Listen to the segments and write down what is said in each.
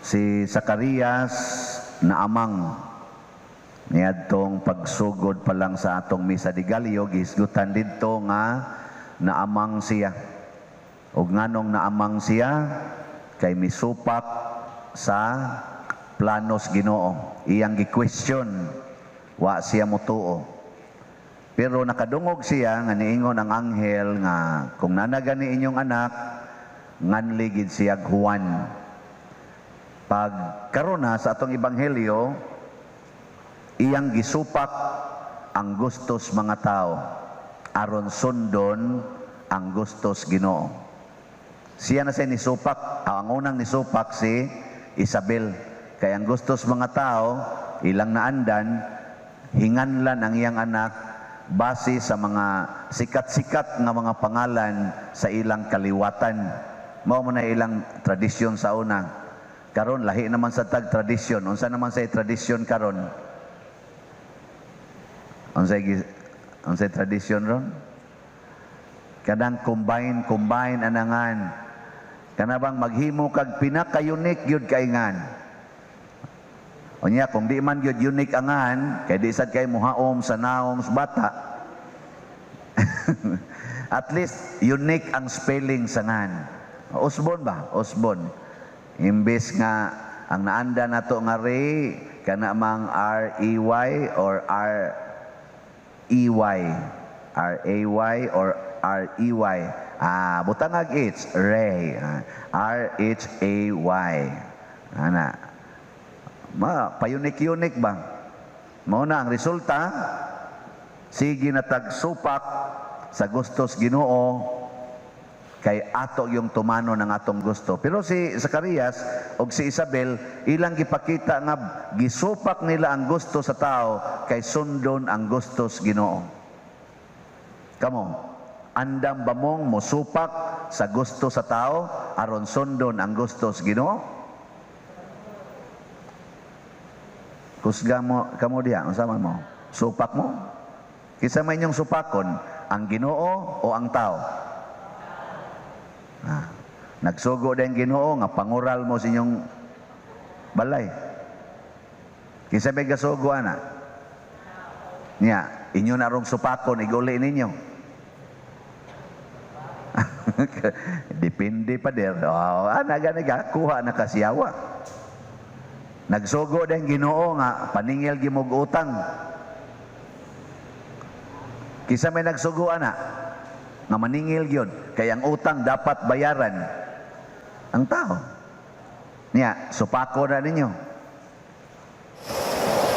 Si Zacarias naamang niadtong pagsugod pa lang sa atong Misa de Gallo, gihisgutan didto nga naamang siya. Ug nganong naamang siya? Kay misupak sa planos Ginoo. Iyang gi-question, wa siya motuo. Pero nakadungog siya nga niingon ang anghel nga kung naa na gani inyong anak, nganli gid siya Juan. Pag karon na sa atong ebanghelyo, iyang gisupak ang gustos mga tao aron sundon ang gustos Ginoo. Siya na siya nisupak. Ang unang nisupak si Isabel. Kay ang gustos mga tao, ilang naandan, hinganlan ang iyang anak base sa mga sikat-sikat nga mga pangalan sa ilang kaliwatan. Mao man na ilang tradisyon sa una. Karon lahi naman sa tag tradisyon. Unsa naman sa tradisyon karon? Unsay tradisyon ron? Kanang combine combine anangan. Kana bang maghimo kag pinaka-unique gyud kay ngan. Unya kung di man gyud unique angan, kay di sad kay muhaom sa naong sa bata. At least unique ang spelling sa ngan. Usbon ba? Usbon. Imbes nga ang naanda nato nga Ray kana mang R E Y or R E Y, R A Y or R E Y. Ah, butangag H, Ray. Ah, R H A Y. Ana. Ma, pa-unique-unique ba? Mao na ang resulta, sige na tagsupak sa gustos Ginoo kay ato yung tumano ng atong gusto. Pero si Zacarias og si Isabel, ilang gipakita nga gisupak nila ang gusto sa tao kay sundon ang gustos Ginoo. Kamo, andam ba mong mosupak sa gusto sa tao aron sundon ang gustos Ginoo? Kusga mo kamo diha, unsa man mo? Supak mo? Kinsa may inyong supakon, ang Ginoo o ang tao? Ah, nagsugo din Ginoo nga pangural mo sa inyong balay. Kinsa may gasugo ana? Nya, inyo na rong supakon iguli ninyo. Depende pa der. Oh, ana gani ka kuha na kasiyawa. Nagsugo din Ginoo nga paningil gimog utang. Kinsa may nagsugo ana? Nga maningil gyud kay ang utang dapat bayaran ang tao. Niya, supako na ninyo.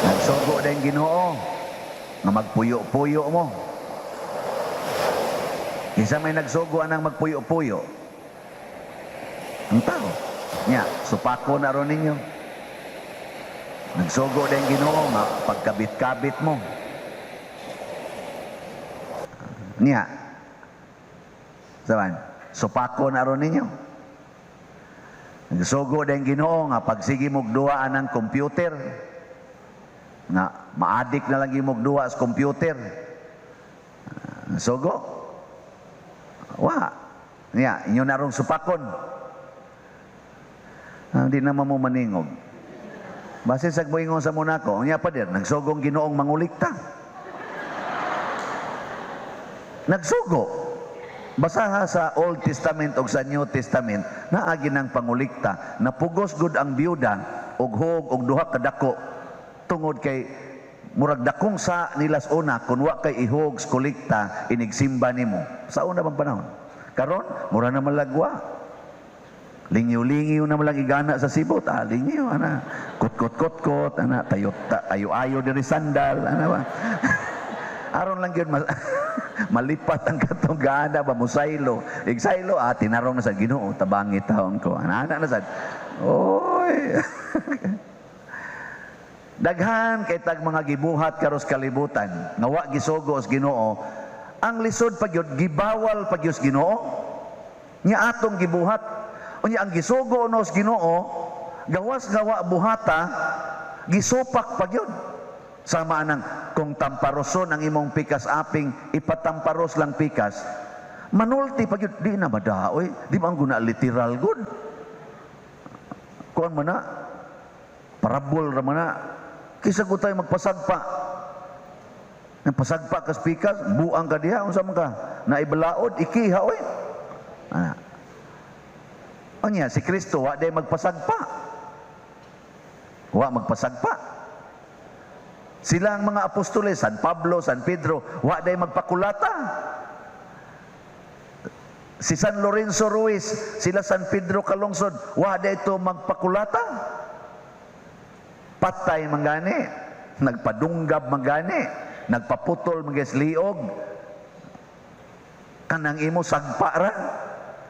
Nagsugo din Ginoo nga magpuyo-puyo mo. Kinsa may nagsugo anang magpuyo-puyo? Ang tao. Niya, supako na ron ninyo. Nagsugo din Ginoo nga pagkabit-kabit mo. Niya, saban, supako na ron ninyo. Nagsugo din Ginoo nga pagsige mog duwa anang computer, nga maadik na lang gimog duwa sa computer. Sugo? Wa. Niya, inyo na rong supakon. Ah, di naman mo maningog. Base sa moingon sa Monaco, unya pa din, nagsugong Ginoong mangulikta. Nagsugo. Basaha sa Old Testament o sa New Testament, naagi ng pangulikta, napugos gud ang biyuda, og hog og duha ka dako, tungod kay murag dakong sa nilas una, kun wa kay ihog sa kolekta, inigsimba nimo. Sa una bang panahon? Karon, mura na malagwa. Lingyo-lingyo na malang igana sa sibot. Ah, lingyo, ana. Kot-kot-kot-kot, ana. Tayo, ta, ayo-ayo diri sandal, ana ba? Aron lang yun, malipat ang katong gana ba, musaylo. Igsaylo, ah, tinarong na sa Ginoo, tabangi taon ko. Ana, ana na sad. Oy. Daghan kay tag mga gibuhat karos kalibutan, nga wa gisugo sa Ginoo, ang lisod pa gyud, gibawal pa gyud sa Ginoo. Nya atong gibuhat. Unya ang gisugo no sa Ginoo, gawas gawa buhata, gisupak pa gyud. Sama nang kung tamparoson ang imong pikas aping, ipatamparos lang pikas. Manulti pa gyud, di na madaoy, di ba ang guna literal good? Kuan man na, parabol ra man na. Kinsa gutay magpasagpa. Nang pasagpa ka sa pikas, buang ka diha, unsa man ka? Naibalaod, ikiha oy. Ana. Unya si Kristo wa day magpasagpa. Wa magpasagpa. Sila ang mga apostoles, San Pablo, San Pedro, wa day magpakulata. Si San Lorenzo Ruiz, sila San Pedro Calungsod, wa day ito magpakulata. Patay man gani, nagpadunggab man gani, nagpaputol man gani liog. Kanang imo sagpa ra.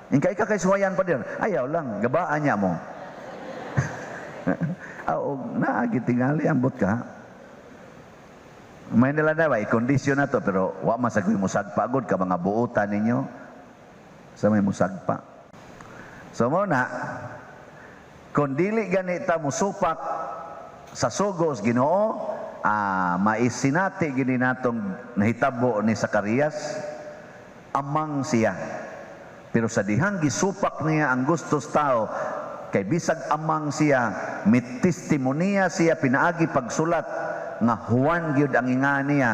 Ingkay ka kay suwayan pa dir. Ayaw lang, gabaan niya mo. Og naa gitingali ambot ka. May nila na ba, i-kondisyon na to, pero wa man sa mo sagpa gud ka mga buotan ninyo sa may musagpa. So mo na, kung dili gani ta musupak sa sugos Ginoo, maisinati gini natong nahitabo ni Zacarias, amang siya. Pero sa dihang gisupak niya ang gustos tao, kay bisag amang siya, may testimonya siya pinaagi pagsulat nga Juan gyud ang inga niya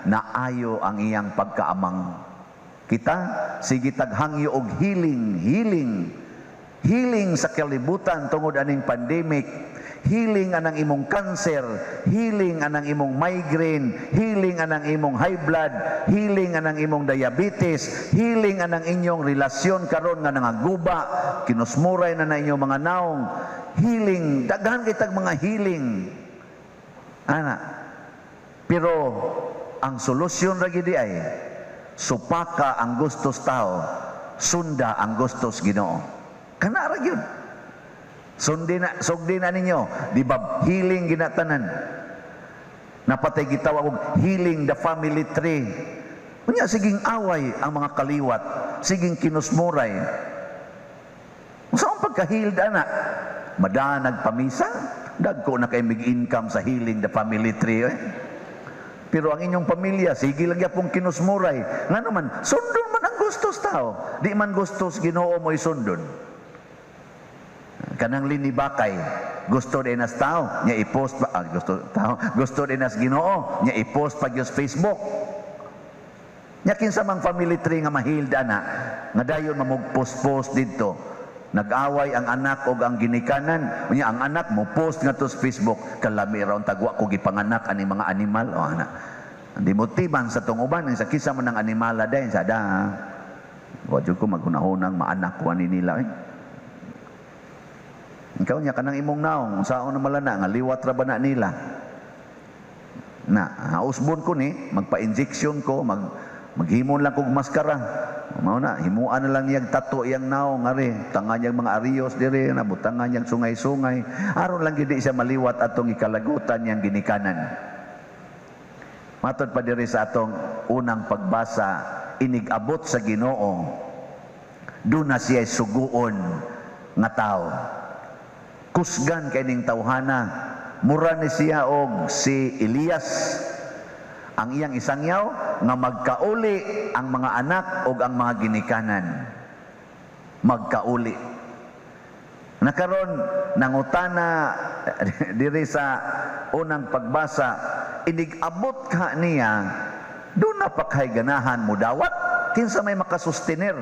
na ayo ang iyang pagkaamang. Kita sige taghangyo og healing, healing, healing sa kalibutan tungod aning pandemic, healing anang imong cancer, healing anang imong migraine, healing anang imong high blood, healing anang imong diabetes, healing anang inyong relasyon karon nga nangaguba, kinusmuray na na inyong mga naong, healing, daghan kay tag mga healing. Ana. Pero ang solusyon ra gid ay supaka ang gustos tao, sunda ang gustos Ginoo. Kana ra gyud. Sundi na, sugdi na ninyo, di ba healing ginatanan. Napatay gitawag og healing the family tree. Unya siging away ang mga kaliwat, siging kinusmuray. Unsa ang pagka-healed ana? Madanag pamisa, dagko na kay mig income sa healing the family tree. Eh. Pero ang inyong pamilya, sige lang gyapong kinusmuray. Nga naman, sundon man ang gustos tao. Di man gustos Ginoo mo'y sundon. Kanang linibakay, gusto din nas tao, nya i-post pa, gusto tao, gusto din nas Ginoo, nya i-post pa gyud sa Facebook. Nya kinsa mang family tree nga ma-healed ana, nga dayon mamug-post-post didto. Nag-away ang anak og ang ginikanan, unya ang anak mo post nga to sa Facebook, kalami raw tagwa ko gipanganak ani mga animal o ana. Di mo tiban sa tong uban sa kisa man ng animala dayon sa da. Wa jud ko maghunahunang maanak ko ani nila eh. Ikaw niya kanang imong naong unsaon na malana nga liwat ra ba na nila. Na, usbon ko ni, magpa-injection ko, maghimon lang kog maskara. Mao na, himuan na lang niyag tato iyang naong ari, tangan niyang mga ariyos diri, nabutangan niyang sungay-sungay. Aron lang gid siya maliwat atong ikalagutan niyang ginikanan. Matod pa diri sa atong unang pagbasa, inig-abot sa Ginoo, duna siya suguon nga tao. Kusgan kay ning tawhana, mura ni siya og si Elias. Ang iyang isangyaw nga magkauli ang mga anak og ang mga ginikanan. Magkauli. Nakaron nangutana diri sa unang pagbasa, inig-abot ka niya, duna pa kay ganahan mo dawat, kinsa may makasustenir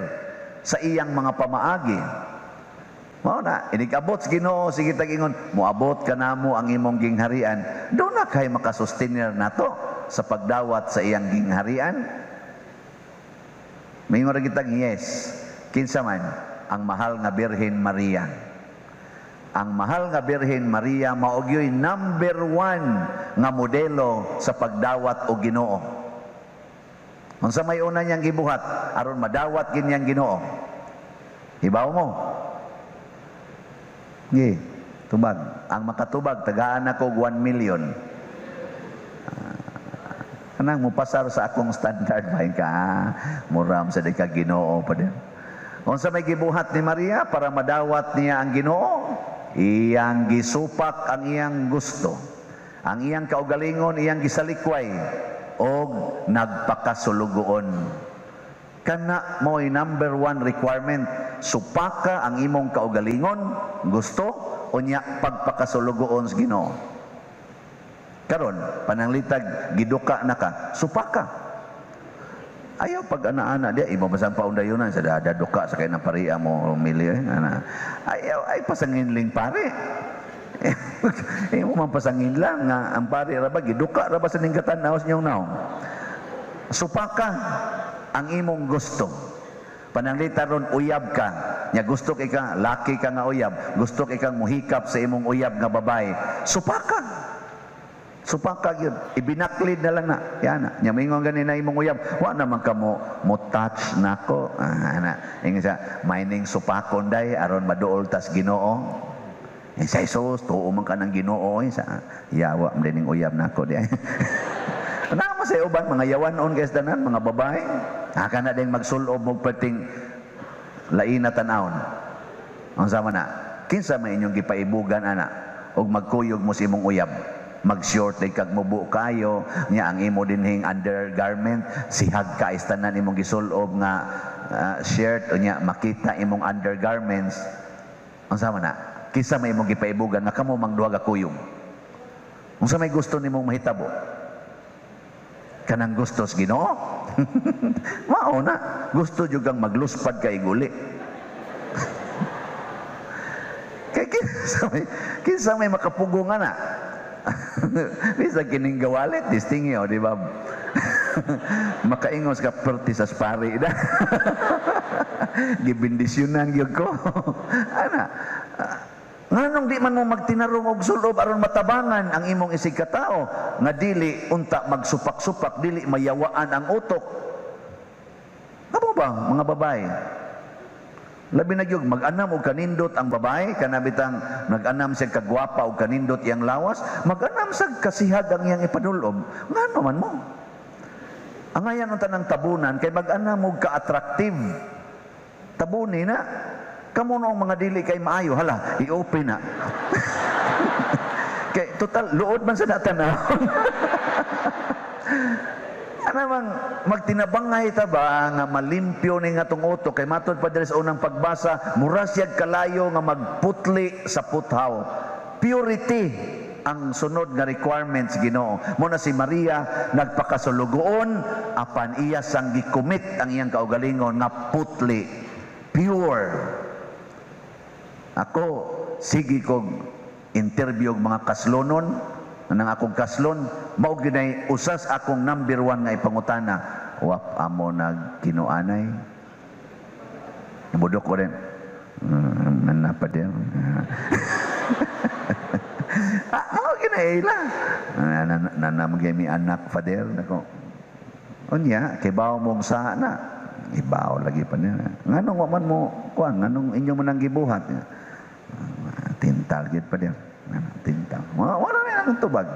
sa iyang mga pamaagi. Mao na, inig-abot sa Ginoo, sige tag-ingon, moabot ka namo ang imong gingharian. Duna kay makasustenir nato sa pagdawat sa iyang gingharian. Maingon ra kitang yes. Kinsa man ang mahal nga Birhen Maria. Ang mahal nga Birhen Maria mao gyoy number 1 nga modelo sa pagdawat og Ginoo. Unsa may una niyang gibuhat aron madawat gid niyang Ginoo? Hibaw mo. Gi, tubag. Ang makatubag tagaan ako og 1 million. Kanang mupasar sa akong standard ba ka? Muram sa di ka Ginoo pa din. Unsa may gibuhat ni Maria para madawat niya ang Ginoo? Iyang gisupak ang iyang gusto. Ang iyang kaugalingon iyang gisalikway og nagpakasulugoon. Kana mo'y number 1 requirement. Supaka ang imong kaugalingon, gusto, unya pagpakasulugoon sa Ginoo. Karon, pananglitag giduka na ka, supaka. Ayaw pag ana-ana dia, imo basang paundayunan sa dada duka sa kay ng pariya mo milyo eh, ana. Ayaw ay pasanginling pare. Imo man pasangin lang nga ang pare ra ba giduka ra ba sa ning katanaw sa inyong naong. Supaka ang imong gusto. Pananglita ron uyab ka. Nya gusto kay ka, laki ka nga uyab, gusto kay kang muhikap sa imong uyab nga babae. Supaka. Supaka gyud, ibinaklid na lang na. Yan na. Nya moingon gani na imong uyab, wa naman ka mo mo touch nako. Ah, ana. Ingon siya, mining supakon day aron maduol tas Ginoo. Eh, sa Jesus, tuo man ka ng Ginoo eh, sa yawa man din uyab nako di. Naa mo sa uban mga yawanon guys tanan mga babae. Haka na din magsulob mo perting laina tan-awon. Unsa man na? Kinsa may inyong gipaibugan ana og magkuyog mo sa imong uyab? Mag-short day kag mubo kayo nya ang imo dinhing undergarment sihag ka tanan imong gisulob nga shirt, unya makita imong undergarments. Unsa man na? Kinsa may imong gipaibugan nga kamo mang duha ka kuyog? Unsa may gusto nimong mahitabo? Kanang gustos Ginoo? Mao na, gusto jud kang magluspad kay guli. Kay kinsa may makapugo nga na? Bisa kining gawalit, distingi o, di ba? Makaingos ka perti sa spari da. Gibindisyonan gyud ko. Ana, nganong di man mo magtinarong og sulob aron matabangan ang imong isig katao nga dili unta magsupak-supak, dili mayawaan ang utok? Kamo ba mga babae? Labi na gyud mag-anam og kanindot ang babae, kanabitang nag-anam siya kagwapa og kanindot iyang lawas, mag-anam sa kasihag ang iyang ipadulob. Ngano man mo? Angayan unta ng tabunan kay mag-anam og ka-attractive. Tabuni na. Kamo noong mga dili kay maayo, hala, i-open na. Kay total luod man sa natanaw. Ano mang magtinabangay ta ba nga malimpyo ni nga tong utok kay matod pa diri sa unang pagbasa, mura siyag kalayo nga magputli sa puthaw. Purity ang sunod nga requirements Ginoo. Mo na si Maria nagpakasulugoon apan iya sang gicommit ang iyang kaugalingon nga putli, pure. Ako sige kog interview og mga kaslonon, nang akong kaslon, mao ginay usas akong number one nga ipangutana, "Wa amo nagkinuanay?" Nabudok ko rin. Napa din. Ah, mao ginay ila. Na mi anak, Father nako. Unya, kay bawo mong sa na. Ibaw lagi pa niya. Nganong wa man mo kuan, nganong inyo man ang gibuhat? Tintal gid pa din. Tintal. Wala na akong tubag.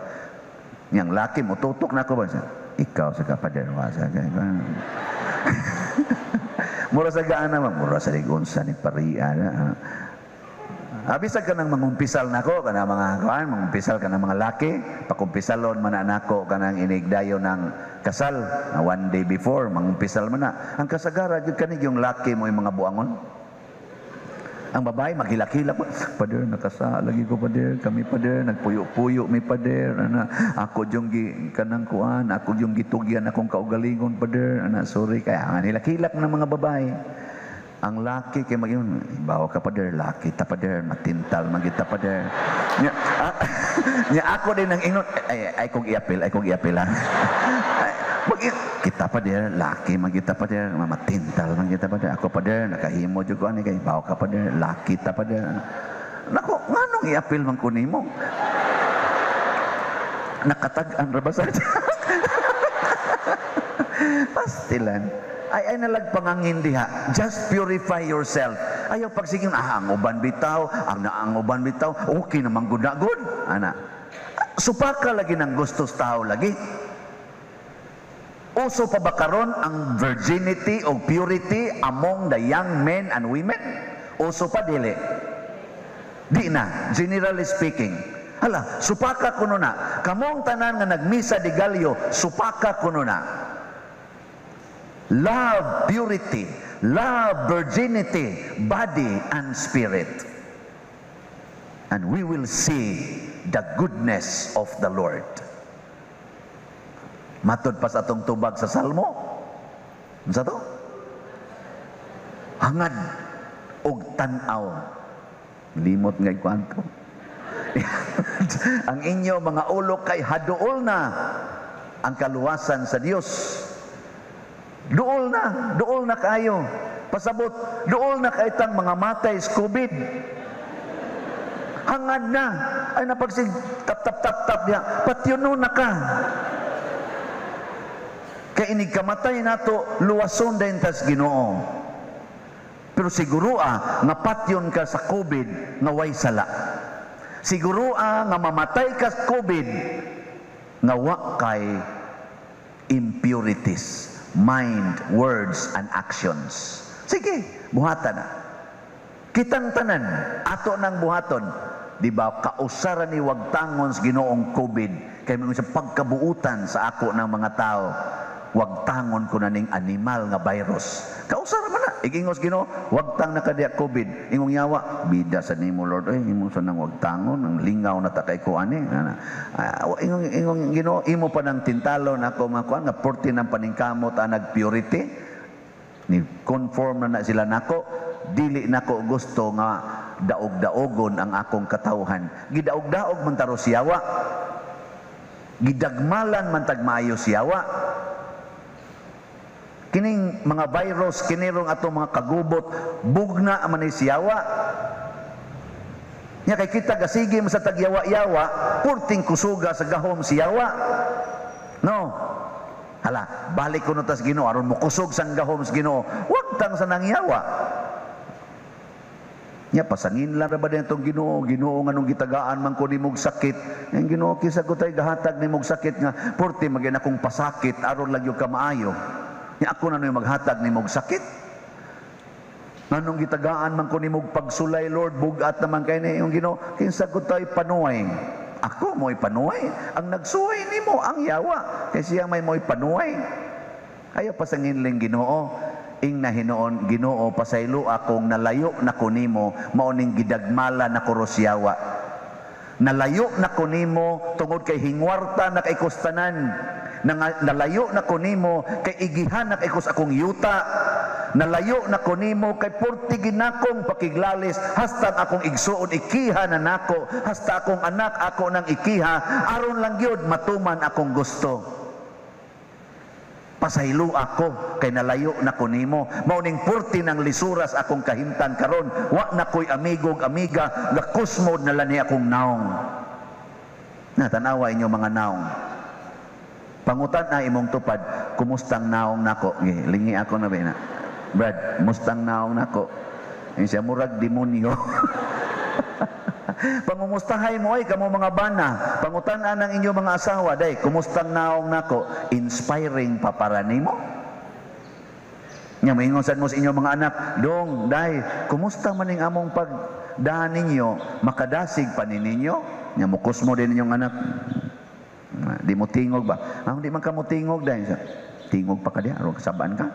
Yang laki mo tutok na ako ba siya? Ikaw sa kapader wa sa kay. Mura sa gaan naman, mura sa ligonsa ni paria na. Abisag ka nang mangumpisal nako kana mga kuan, mangumpisal ka ng mga laki, pakumpisalon man na nako kanang inigdayo ng kasal na one day before mangumpisal man na. Ang kasagara gyud kani yung laki mo yung mga buangon. Ang babae maghilak-hilak, "Pader, nakasa lagi ko, pader, kami, pader, nagpuyo-puyo mi, pader, ana, ako yung gi kanang kuan, ako yung gitugyan akong kaugalingon, pader, ana, sorry." Kaya ang hilak-hilak ng mga babae. Ang laki kay mag "Bawa ka, pader, laki ta, pader, matintal man kita, pader." Nya, nya ako din ang ingon, ay kong iapil, ay kong iapil ha. Ay, mag kita, pader, laki man kita, pader, matintal man kita, pader. Ako, pader, nakahimo jud ko ani kay bawa ka, pader, laki ta, pader. Nako, nganong iapil man ko nimo? Nakatag-an ra ba sa Pastilan. Ay nalagpangangin diha. Just purify yourself. Ayaw pagsiging, ang uban bitaw, ang naang uban bitaw, okay naman gud na gud. Ana. Supaka lagi ng gustos tao lagi. Uso pa ba karon ang virginity o purity among the young men and women? Uso pa dili? Di na, generally speaking. Hala, supaka kuno na. Kamong tanan nga nagmisa de Gallo, supaka kuno na. Love purity, love virginity, body and spirit. And we will see the goodness of the Lord. Matod pa sa atong tubag sa Salmo. Unsa to? Hangad og tan-aw. Limot ngay kwanto. Ang inyo mga ulo kay haduol na ang kaluwasan sa Dios. Duol na kayo. Pasabot, duol na kay tang mga matay sa COVID. Hangad na. Ay napagsig tap tap tap tap niya. Patyono na ka. Kay inig kamatay nato, luwason din tas Ginoo. Pero siguro nga patyon ka sa COVID nga way sala. Siguro nga mamatay ka sa COVID nga wa kay impurities, mind, words, and actions. Sige, buhatan na. Kitang tanan, ato nang buhaton. Di ba, kausaran ni wagtangon sa Ginoong COVID, kay mga sa pagkabuutan sa ako ng mga tao, wagtangon ko na ning animal nga virus. Kausaran man na. Igingos Ginoo, wagtang na kadiya COVID. Ingong yawa, bida sa nimo Lord, ay imo sa nang wagtangon, ang lingaw na ta kay ko ani. Ingong Ginoo, imo pa nang tintalon ako mga kuan nga 14 ang paningkamot ang nagpurity. Ni conform na na sila nako, dili nako gusto nga daog-daogon ang akong katawhan. Gidaog-daog man taro siyawa. Gidagmalan man tagmaayo siyawa. Kining mga virus, kinirong atong mga kagubot, bugna man ni siyawa. Nya kay kita gasigi man sa tagyawa-yawa, purting kusuga sa gahom siyawa. No. Hala, balik ko no tas Ginoo aron mokusog sang gahom sa Ginoo. Wag tang sa nangyawa. Nya pasangin lang ra ba din itong Ginoo, Ginoo nganong gitagaan man ko nimog sakit. Ang Ginoo kisa ko tay gahatag nimog sakit nga purti magin akong pasakit aron lang yung kamaayo. Nya ako na no'y maghatag nimog sakit. Nganong gitagaan man ko nimog pagsulay, Lord, bugat naman kay ni yung Ginoo, kinsa ko tay panuay. Ako mo'y panuay. Ang nagsuway nimo ang yawa. Kay siya may mo'y panuay. Ayaw pasangin ling Ginoo. Ing na hinuon Ginoo, pasaylo akong nalayo na ko nimo, mao ning gidagmala na ko rosyawa. Nalayo na ko nimo tungod kay hingwarta na kay kustanan. Nalayo na ko nimo kay igihan na kay kus akong yuta. Nalayo na ko nimo kay purti ginakong pakiglalis hasta ang akong igsuon ikiha na nako, hasta akong anak ako nang ikiha aron lang gyud matuman akong gusto. Pasaylo ako kay nalayo na ko nimo. Mao ning purti ng lisuras akong kahimtang karon. Wa na ko'y amigog amiga, gakusmod na lang ni akong naong. Na tanawa inyo mga naong. Pangutan na imong tupad, kumustang naong nako? Gi, lingi ako na ba na. Brad, mustang naong nako? Yung siya murag demonyo. Pangumustahay mo ay kamo mga bana. Pangutan-an ang inyong mga asawa, day, kumustang naong nako? Inspiring pa para nimo. Nya maingon sad mo sa inyong mga anak, dong, day, kumusta man ning among pagdahan ninyo, makadasig pa ni ninyo? Nya mukusmo din inyong anak. Di mo tingog ba? Ah, di man ka mo tingog dahil. Tingog pa ka diya, aron kasabaan ka.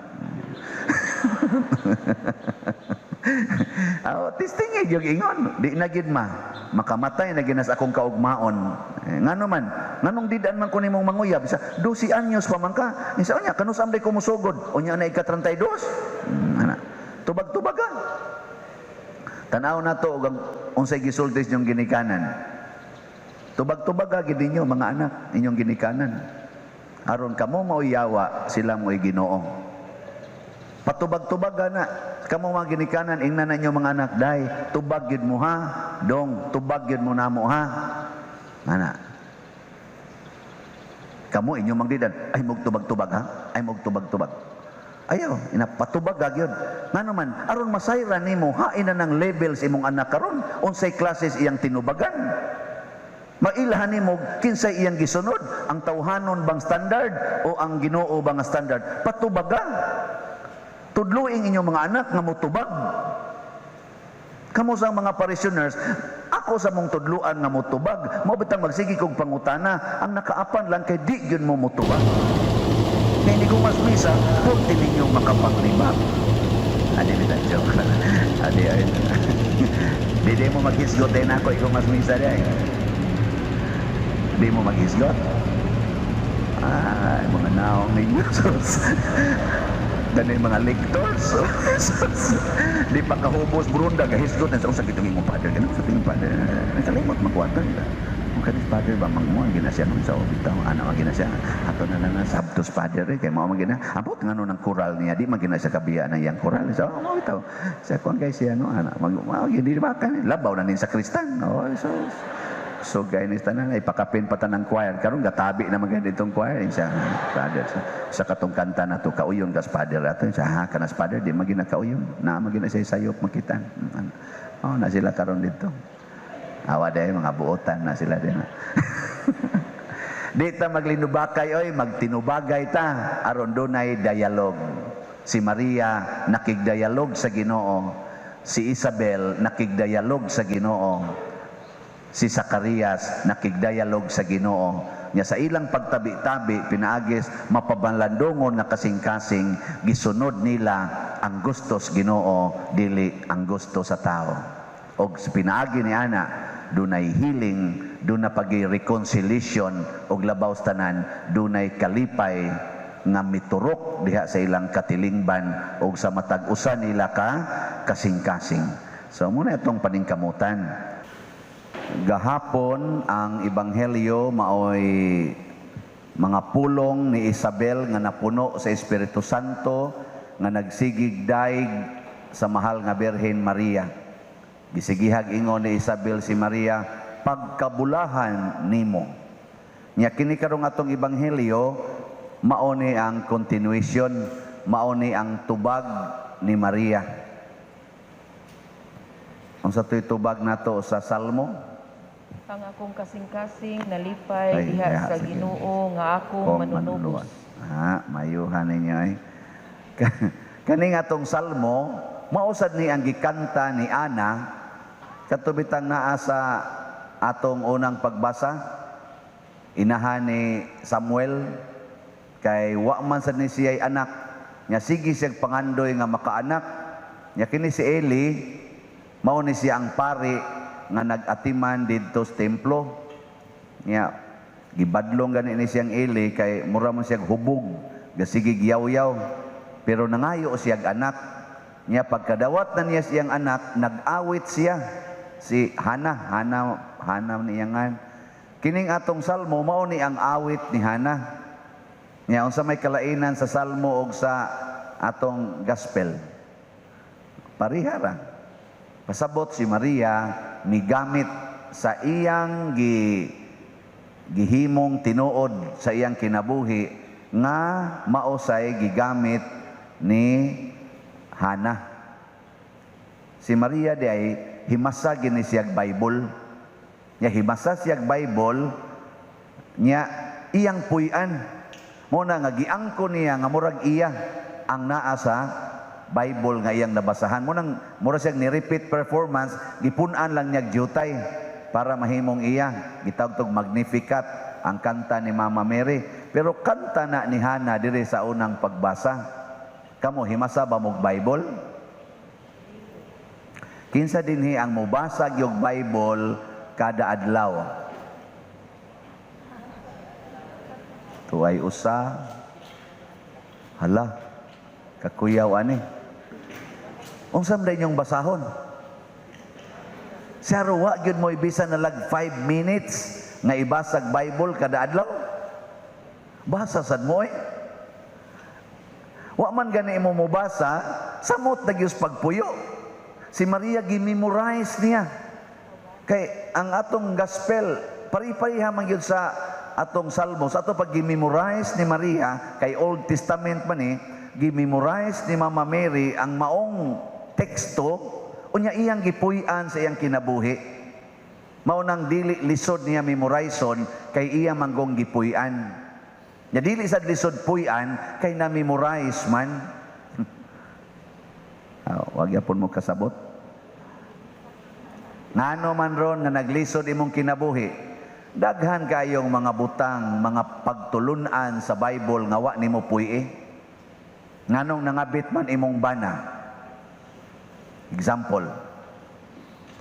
Oh, testing yung ingon, di na gid ma. Makamatay na ginas akong kaugmaon. Eh, ngano man, nganong didaan man ko nimong manguyab sa 12 anyos pa man ka. Isa unya kanus amday ko musugod. Unya na ika 32. Ana. Tubag-tubag ka. Tanaw na to og ang unsay gisulti sa inyong ginikanan. Tubag-tubag ka gid ninyo mga anak inyong ginikanan. Aron kamo mao'y yawa, sila mo'y Ginoo. Patubag-tubag na. Kamo mga ginikanan, ingnan na inyo mga anak, day, tubag yun mo ha, dong, tubag yun mo namo ha. Ana. Kamo inyo magdidan, ay magtubag-tubag ha, ay magtubag-tubag. Ayaw, inapatubag gyud. Ngano man, aron masayran nimo, hain na ng levels imong anak karon, unsay classes iyang tinubagan. Mailhan nimo kinsay iyang gisunod, ang tawhanon bang standard o ang Ginoo bang standard? Patubaga. Tudluing inyong mga anak nga motubag. Kamo sa mga parishioners, ako sa mong tudluan nga motubag. Mao bitang magsige kog pangutana, ang nakaapan lang kay di gyud mo motubag. Kay hindi ko mas misa, purti ninyo makapanglibag. Adi bitan joke. Adi ay. Di mo maghisgot din ako ikaw mas misa di. Di mo maghisgot. Ay, mga naong ninyo. Sus. Dani mga lectors. Sus. Di pa kahubos brunda gahisgot na sa usag itong imong father. Ganun sa imong father. Nakalimot makuwatan nila. Kung kanis father ba mangmo ang gina siya nung sa bitaw ana ang gina siya ato na lang sabtos father eh kay mao man gina ambot ngano ng koral niya di man gina siya kabiya ng iyang koral so mao bitaw sa kuan kay siya no ana mag mao di ba kan labaw na nin sa kristan. Oh, so gay ni tanan ay pakapin pa tanang choir karon gatabi na man itong choir siya father sa katong kanta na to kauyon kas father ato siya ha kanas father di man gina kauyon na man gina siya sayop makita. Oh, na sila karon dito. Awa dahil mga buotan na sila din. Di ta maglinubakay oy, magtinubagay ta aron dunay dialog. Si Maria nakigdialog sa Ginoo, si Isabel nakigdialog sa Ginoo, si Zacarias nakigdialog sa Ginoo. Nya sa ilang pagtabi-tabi pinaagis mapabalandongon nga kasing-kasing gisunod nila ang gustos Ginoo dili ang gusto sa tao. Og pinaagi ni ana dunay healing, dunay pagi-reconciliation og labaw sa tanan dunay kalipay nga miturok diha sa ilang katilingban og sa matag usa nila ka kasing-kasing. So muna itong paningkamutan. Gahapon ang ebanghelyo maoy mga pulong ni Isabel nga napuno sa Espiritu Santo nga nagsigig daig sa mahal nga Birhen Maria. Gisigihag ingon ni Isabel si Maria, pagkabulahan nimo. Nya kini karong atong ebanghelyo mao ni ang continuation, mao ni ang tubag ni Maria. Unsa to'y tubag nato sa Salmo? Ang akong kasing-kasing nalipay ay, diha diha sa sa Ginoo nga akong kong manunubos. Ah, mayuhan ninyo ay. Kaning atong Salmo, mausad ni ang gikanta ni Ana katubitang naa sa atong unang pagbasa, inahan ni Samuel kay wa man sad ni siya'y anak, nya sige siyang pangandoy nga makaanak. Nya kini si Eli mao ni siya ang pari nga nag-atiman didto sa templo. Nya gibadlong gani ni siyang Eli kay mura man siyang hubog, gasige giyaw-yaw, pero nangayo siyag anak. Nya pagkadawat na niya siyang anak, nag-awit siya si Hana, Hana, Hana niyangan. Kining atong salmo mao ni ang awit ni Hana. Nya unsa may kalainan sa salmo og sa atong gospel? Parihara. Pasabot si Maria migamit sa iyang gihimong tinuod sa iyang kinabuhi nga maosay gigamit ni Hana. Si Maria di ay himasa gini siyag Bible. Nya himasa siyag Bible nya iyang puy-an. Mo na nga giangko niya nga murag iya ang naa sa Bible nga iyang nabasahan. Mo nang mura siyang ni-repeat performance, gipun-an lang niya jutay para mahimong iya. Gitawag tog Magnificat ang kanta ni Mama Mary. Pero kanta na ni Hana diri sa unang pagbasa. Kamo himasa ba mog Bible? Kinsa dinhi ang mobasa gyud Bible kada adlaw? Tuay usa. Hala, kakuyaw ani. Unsa man inyong basahon? Siya wa gyud mo ibisan na lag 5 minutes nga ibasag Bible kada adlaw. Basa sad mo eh. Wa man gani imo mobasa, samot na gyud pagpuyo. Si Maria gimemorize niya. Kay ang atong gospel pari-pariha man gyud sa atong salmos. Ato pag gimemorize ni Maria kay Old Testament man ni, gimemorize ni Mama Mary ang maong teksto unya iyang gipuy-an sa iyang kinabuhi. Mao nang dili lisod niya memorizon kay iya manggong gipuy-an. Nya dili sad lisod puy-an kay na-memorize man. Wag yapon mo kasabot. Ngano man ron nga naglisod imong kinabuhi, daghan kayong mga butang, mga pagtulunan sa Bible nga wa nimo puy-i. Nganong nangabit man imong bana? Example.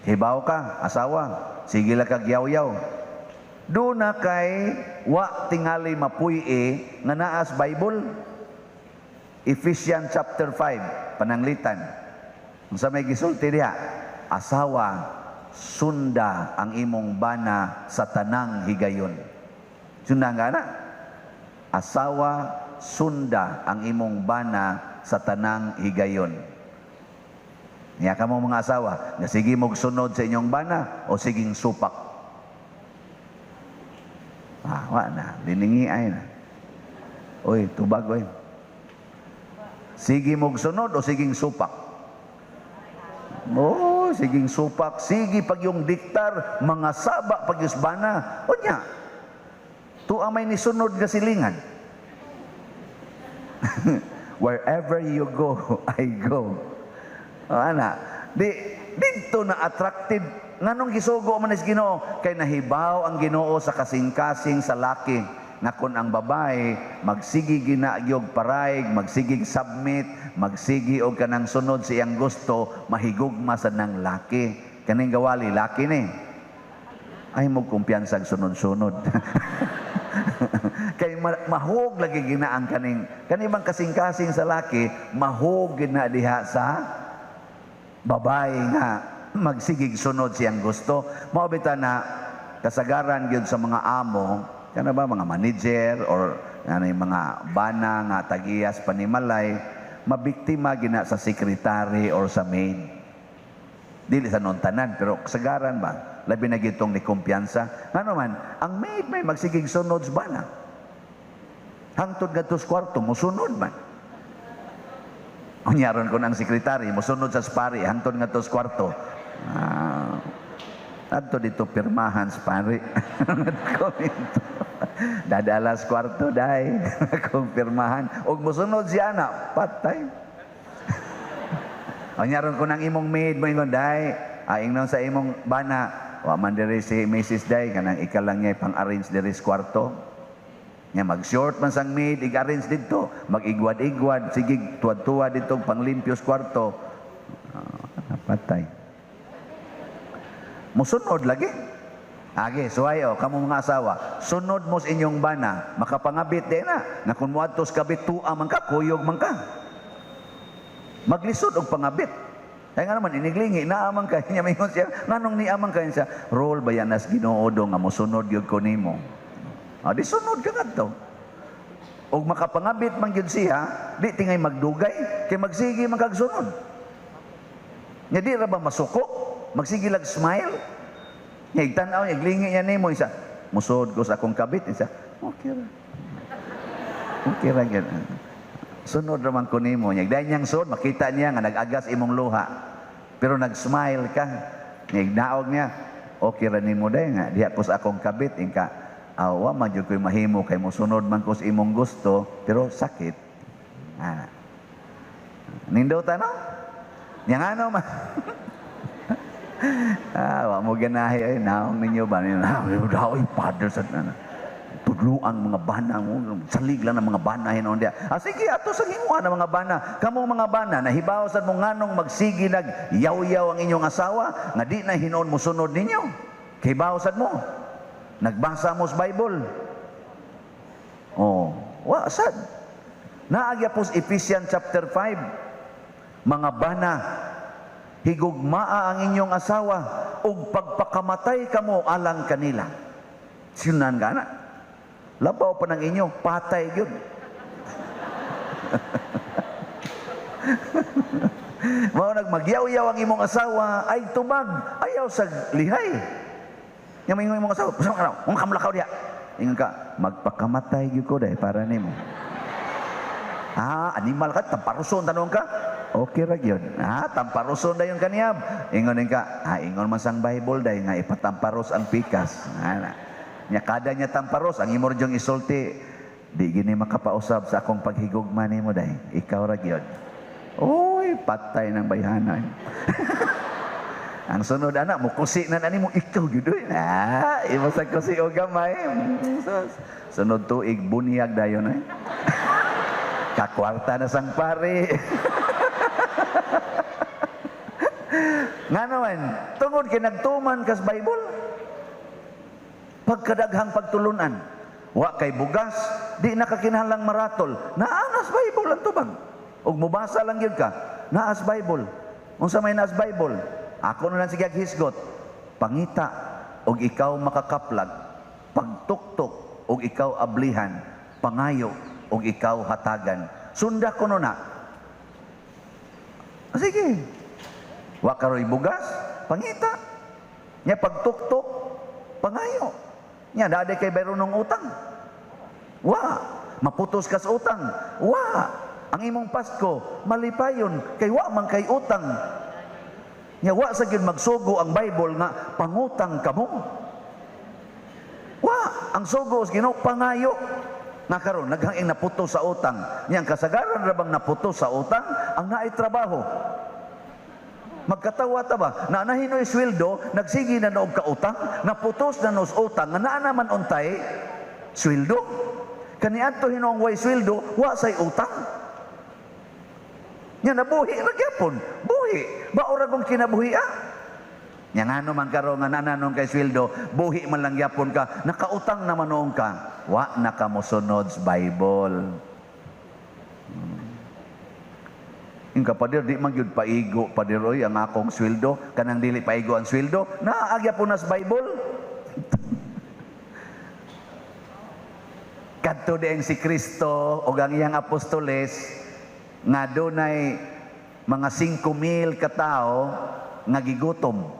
Hibaw ka, asawa, sige lang kag yaw-yaw. Doon na kay wa tingali mapuy-i nga naas Bible. Ephesians chapter 5, pananglitan. Unsa may gisulti diha? Asawa, sunda ang imong bana sa tanang higayon. Sunda nga na. Asawa, sunda ang imong bana sa tanang higayon. Niya ka mo mga asawa, nga sige mog sunod sa inyong bana o siging supak. Ah, wa na, liningi ay na. Oy, tubag oy. Sige mog sunod o siging supak? Oh, siging supak, sige pag yung diktar, mga saba pag yung bana. Unya, tuwa may nisunod nga silingan. Wherever you go, I go. O, ana, di didto na attracted nganong gisugo man is Ginoo kay nahibaw ang Ginoo sa kasing-kasing sa laki nga kun ang babae magsigi ginagyog paraig, magsigig submit, magsigi og kanang sunod sa iyang gusto, mahigugma sa nang laki. Kaning gawali laki ni. Ay mo kumpiyansang sunod-sunod. Kay mahog lagi gina ang kaning kani bang kasing-kasing sa laki, mahog gina diha sa babae nga magsigig sunod siyang gusto. Mao bitaw na kasagaran gyud sa mga amo, kana ba mga manager or ano yung mga bana nga tagiyas panimalay, mabiktima gina sa secretary or sa maid. Dili sa nontanan, pero kasagaran ba? Labi na gitong ni kumpiyansa. Ngano man, ang maid may magsigig sunod sa bana. Hangtod ngadto sa kwarto, musunod man. Unyaron ko ang sekretary, musunod sa pari, hangtod ngadto sa kwarto. Ah, adto dito pirmahan sa pari. Komento. Dadala sa kwarto dai, kung pirmahan. Og musunod siya na, patay. Unyaron ko nang imong maid mo ingon dai, aing sa imong bana, wa man diri si Mrs. Day kanang ikaw lang niya pang-arrange diri sa kwarto. Nya mag-short man sang maid, ig-arrange didto, mag-igwad-igwad, sige tuwad-tuwad dito panglimpyo sa kwarto. Ah, patay. Musunod lagi. Age, suway o, kamo mga asawa, sunod mo sa inyong bana, makapangabit din na, na kung muadto sa kabit, tua man ka, kuyog man ka. Maglisod og pangabit. Kaya nga naman, iniglingi, naamang ka, niya mingon siya, nganong niamang ka siya, role ba yan as Ginoo do nga mosunod gyud ko nimo. Ah, di sunod ka ngadto. Og makapangabit man gyud siya, di tingay magdugay, kay magsige man kag sunod. Nya di ra ba masuko? Magsige lag smile. Nya igtan-aw niya, iglingi niya nimo isa. Musod ko sa akong kabit isa. Okay ra. Okay ra gyud. Sunod ra man ko nimo. Nya dayon niyang sud, makita niya nga nag-agas imong luha. Pero nag-smile ka. Nya ignaog niya, okay ra nimo day nga diha ko sa akong kabit ingka awa man jud ko'y mahimo kay mosunod man ko sa imong gusto pero sakit. Ah. Nindot ano? Nya ngano man. Ah, wa mo ganahi ay naong ninyo ba ni oy father sa ano. Tudluan mga bana mo, salig lang ang mga bana hinuon diha. Ah, sige ato sa himuan ang mga bana. Kamong mga bana nahibaw sad mo nganong magsige nag yaw-yaw ang inyong asawa nga di na hinuon mosunod ninyo. Hibaw sad mo. Nagbasa mo sa Bible. Oh, wa sad. Naagya po sa Ephesians chapter 5. Mga bana, higugmaa ang inyong asawa ug pagpakamatay kamo alang kanila. Sinunan ka na. Labaw pa ng inyo, patay gyud. Mao nagmagyaw-yaw ang imong asawa, ay tubag, ayaw sa lihay. Nya maingon imong asawa, "Usa ka raw, unga kamlakaw diha." Ingon ka, magpakamatay gyud ko dai para nimo. Ah, animal ka, tamparuson tanong ka. Okay ra gyud. Ah, tamparuson dayon kaniyab. Ingon din ka, ah, ingon man sang Bible day nga ipatamparos ang pikas. Ana. Nya kada niya tamparos, ang imo ryong isulti, di gini makapausab sa akong paghigugma nimo day. Ikaw ra gyud. Oy, patay ng bayhana. Ang sunod ana mukusi na nani mo ikaw gyud oy. Ah, imo sa kusi og gamay. Sunod tuig bunyag dayon ay. Kakwarta na sang pare. Nga naman, tungod kay nagtuman kas Bible. Pagkadaghang pagtulunan, wa kay bugas, di na ka kinahanglang maratol. Naa nas Bible ang tubag. Ug mubasa lang gyud ka, naas Bible. Unsa may naas Bible? Ako na lang sige hisgot. Pangita og ikaw makakaplag, pagtuktok og ikaw ablihan, pangayo og ikaw hatagan. Sunda ko na. Sige. Wa karoy bugas, pangita. Nya pagtuktok, pangayo. Nya dade kay bayron ng utang. Wa, maputos kas utang. Wa, ang imong Pasko malipayon kay wa man kay utang. Nya wa sa gyud magsugo ang Bible nga pangutang kamo. Wa, ang sugo sa Ginoo, pangayo. Nga karon naghang naputos sa utang. Nya ang kasagaran ra bang naputos sa utang ang naay trabaho. Magkatawa ta ba? Na nahinoy sweldo, nagsige na noog kautang, naputos na nos utang, nga naa naman untay sweldo. Kaniadto hinuong way sweldo, wa say utang. Nya nabuhi ra gyapon, buhi. Bao ra kong kinabuhi ah. Nya ngano man karon nga nananon kay sweldo, buhi man lang gyapon ka, nakautang naman noon ka, wa na ka mosunod sa Bible. Yung kapader, di man gyud paigo, pader oy, ang akong sweldo, kanang dili paigo ang sweldo, naagya po na sa Bible. Kadto dieng si Kristo o ang iyang apostoles nga dunay mga 5,000 katao nga gigutom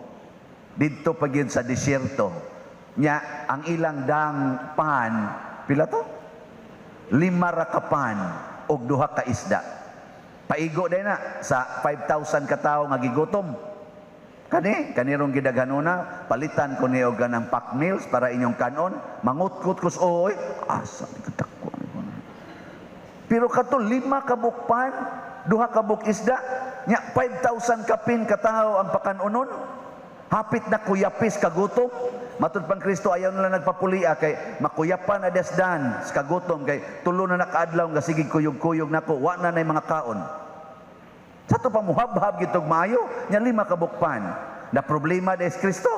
didto pa gyud sa disyerto. Nya ang ilang dang pan pila to? 5 ra ka pan og 2 ka isda. Paigo din na sa 5,000 katao nga gigutom. Kani, kanirong gidaghanona, palitan ko niyo ganang pack meals para inyong kanon, mangutkot kus oy, asa ni kadako. Pero kato 5 ka bukpan, 2 ka buk isda, nya 5,000 kapin katao ang pakanonon. Hapit na kuyapis kagutom. Matud pang Kristo ayaw nila nagpapulia kay makuyapan na desdan sa kagutom kay tulo na nakaadlaw nga sige kuyog-kuyog nako, wa na nay mga kaon. Sa to pa muhabhab gitog maayo nya 5 ka bukpan. Na problema des Kristo.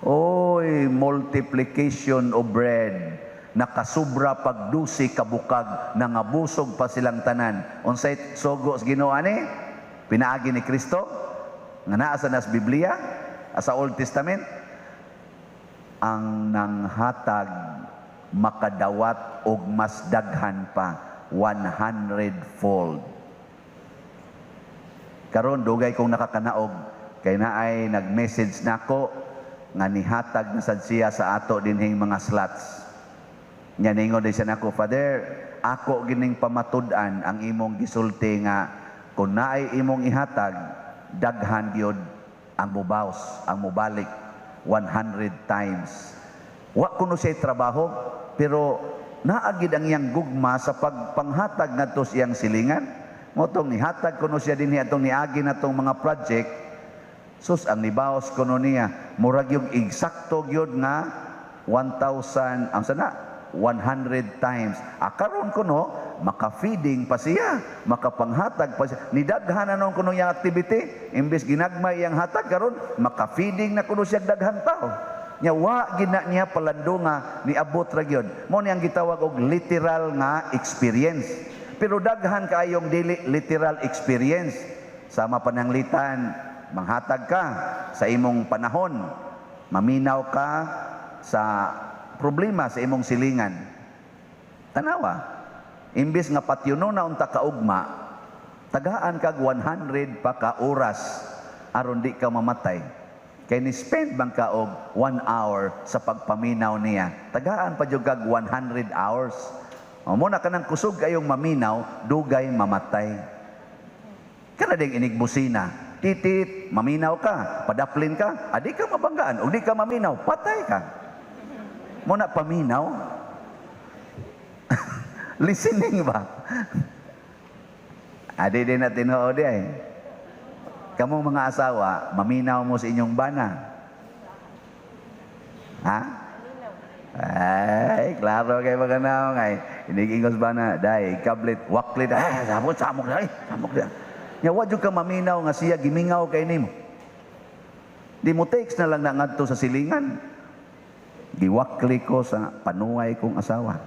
Oy, multiplication of bread. Nakasubra pag 12 ka bukag, nangabusog pa silang tanan. Unsay sogo sa Ginoo ani? Pinaagi ni Kristo nga naa sa nas Biblia sa Old Testament, ang nanghatag makadawat og mas daghan pa, 100-fold. Karon dugay kong nakakanaog kay naay nag-message nako nga nihatag na sad siya sa ato dinhing mga slots. Nya ningon din siya nako, "Father, ako gining pamatud-an ang imong gisulti nga kun naay imong ihatag, daghan gyud ang mubaws, ang mubalik 100 times." Wa kuno siya trabaho, pero naa gid ang iyang gugma sa pagpanghatag ngadto sa iyang silingan. Motong nihatag kuno siya dinhi atong niagi natong mga project. Sus, ang nibaos kuno niya, murag yung eksakto gyud nga 1,000, ang sana 100 times. Karon kuno maka-feeding pa siya, makapanghatag pa siya. Nidaghan na noon kuno iyang activity, imbes ginagmay iyang hatag karon, maka-feeding na kuno siya daghan tao. Nya wa gid na niya palandunga, niabot ra gyud. Mao ni ang gitawag og literal nga experience. Pero daghan kaayong dili literal experience. Sama pananglitan, manghatag ka sa imong panahon, maminaw ka sa problema sa imong silingan. Tanawa, imbis nga patyuno na unta ka ugma, tagaan kag 100 pa ka oras aron di ka mamatay. Kay ni spend bang ka og 1 hour sa pagpaminaw niya. Tagaan pa jud kag 100 hours. O mo na kanang kusog kayong maminaw, dugay mamatay. Kana ding inigbusina. Titit, maminaw ka, padaplin ka, adi ka mabanggaan, o di ka maminaw, patay ka. Mo na paminaw. Listening ba? Adi din na tinuod ay. Kamong mga asawa, maminaw mo sa inyong bana. Ha? Ay, klaro kay mga naong ay. Inigingos bana, day, kablit, waklit, ay, samok, samok, ay, samok. Nya, wa jud ka maminaw nga siya gimingaw kay nimo. Di mo text na lang na ngadto sa silingan. Giwakli ko sa panuway kong asawa.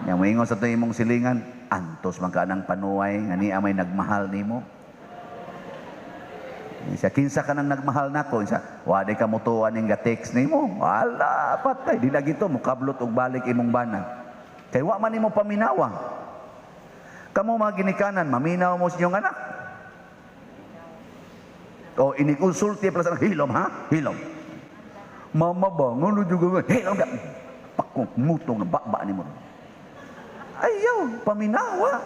Nya moingon sa imong silingan, antos man ka ng panuway nga niya may nagmahal nimo. Siya, kinsa ka nang nagmahal nako? Siya, wa di ka mutuan ning ga-text nimo. Wala, patay. Di na gito, mukablot og balik imong bana. Kay wa man nimo paminawa. Kamo mga ginikanan, maminaw mo sa inyong anak. O inikonsulti pala sa hilom ha? Hilom. Mama ba, ngano juga nga, hilom ka. Pakong muto nga baba nimo. Ayaw, paminawa.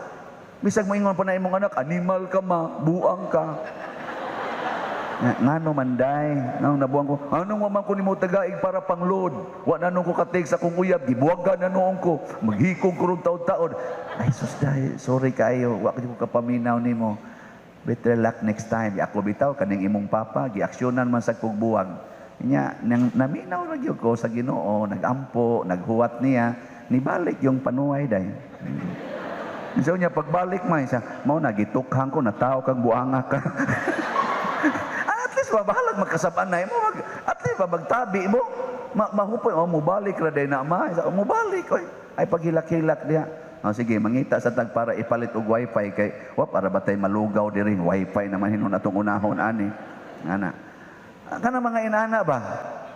Bisag moingon pa na imong anak, animal ka ma, buang ka. Ngano man day, nang nabuang ko, anong wa man ko nimo tagaig para pangload? Wa na nung ko katig sa akong uyab, gibuwagan na noon ko, maghikog ko ron taod-taod. Ay sus day, sorry kaayo, wa ko kapaminaw nimo. Better luck next time. Ako bitaw kaning imong papa, giaksyonan man sa kog buwag. Nya nang naminaw ra gyud ko sa Ginoo, nagampo, naghuwat niya, nibalik yung panuway day. So niya pagbalik man siya, mao na gitukhang ko natao kag buanga ka. At least ba bahalag magkasab-an na mo mag, at least ba magtabi mo. Mahupoy oh mobalik ra day na ma. Sa mobalik oy. Ay paghilak-hilak diha. Oh, sige, mangita sa tag para ipalit og wifi kay wa para ba tay malugaw diri, wifi naman hinon atong unahon ani. Ana. Kana mga inana ba?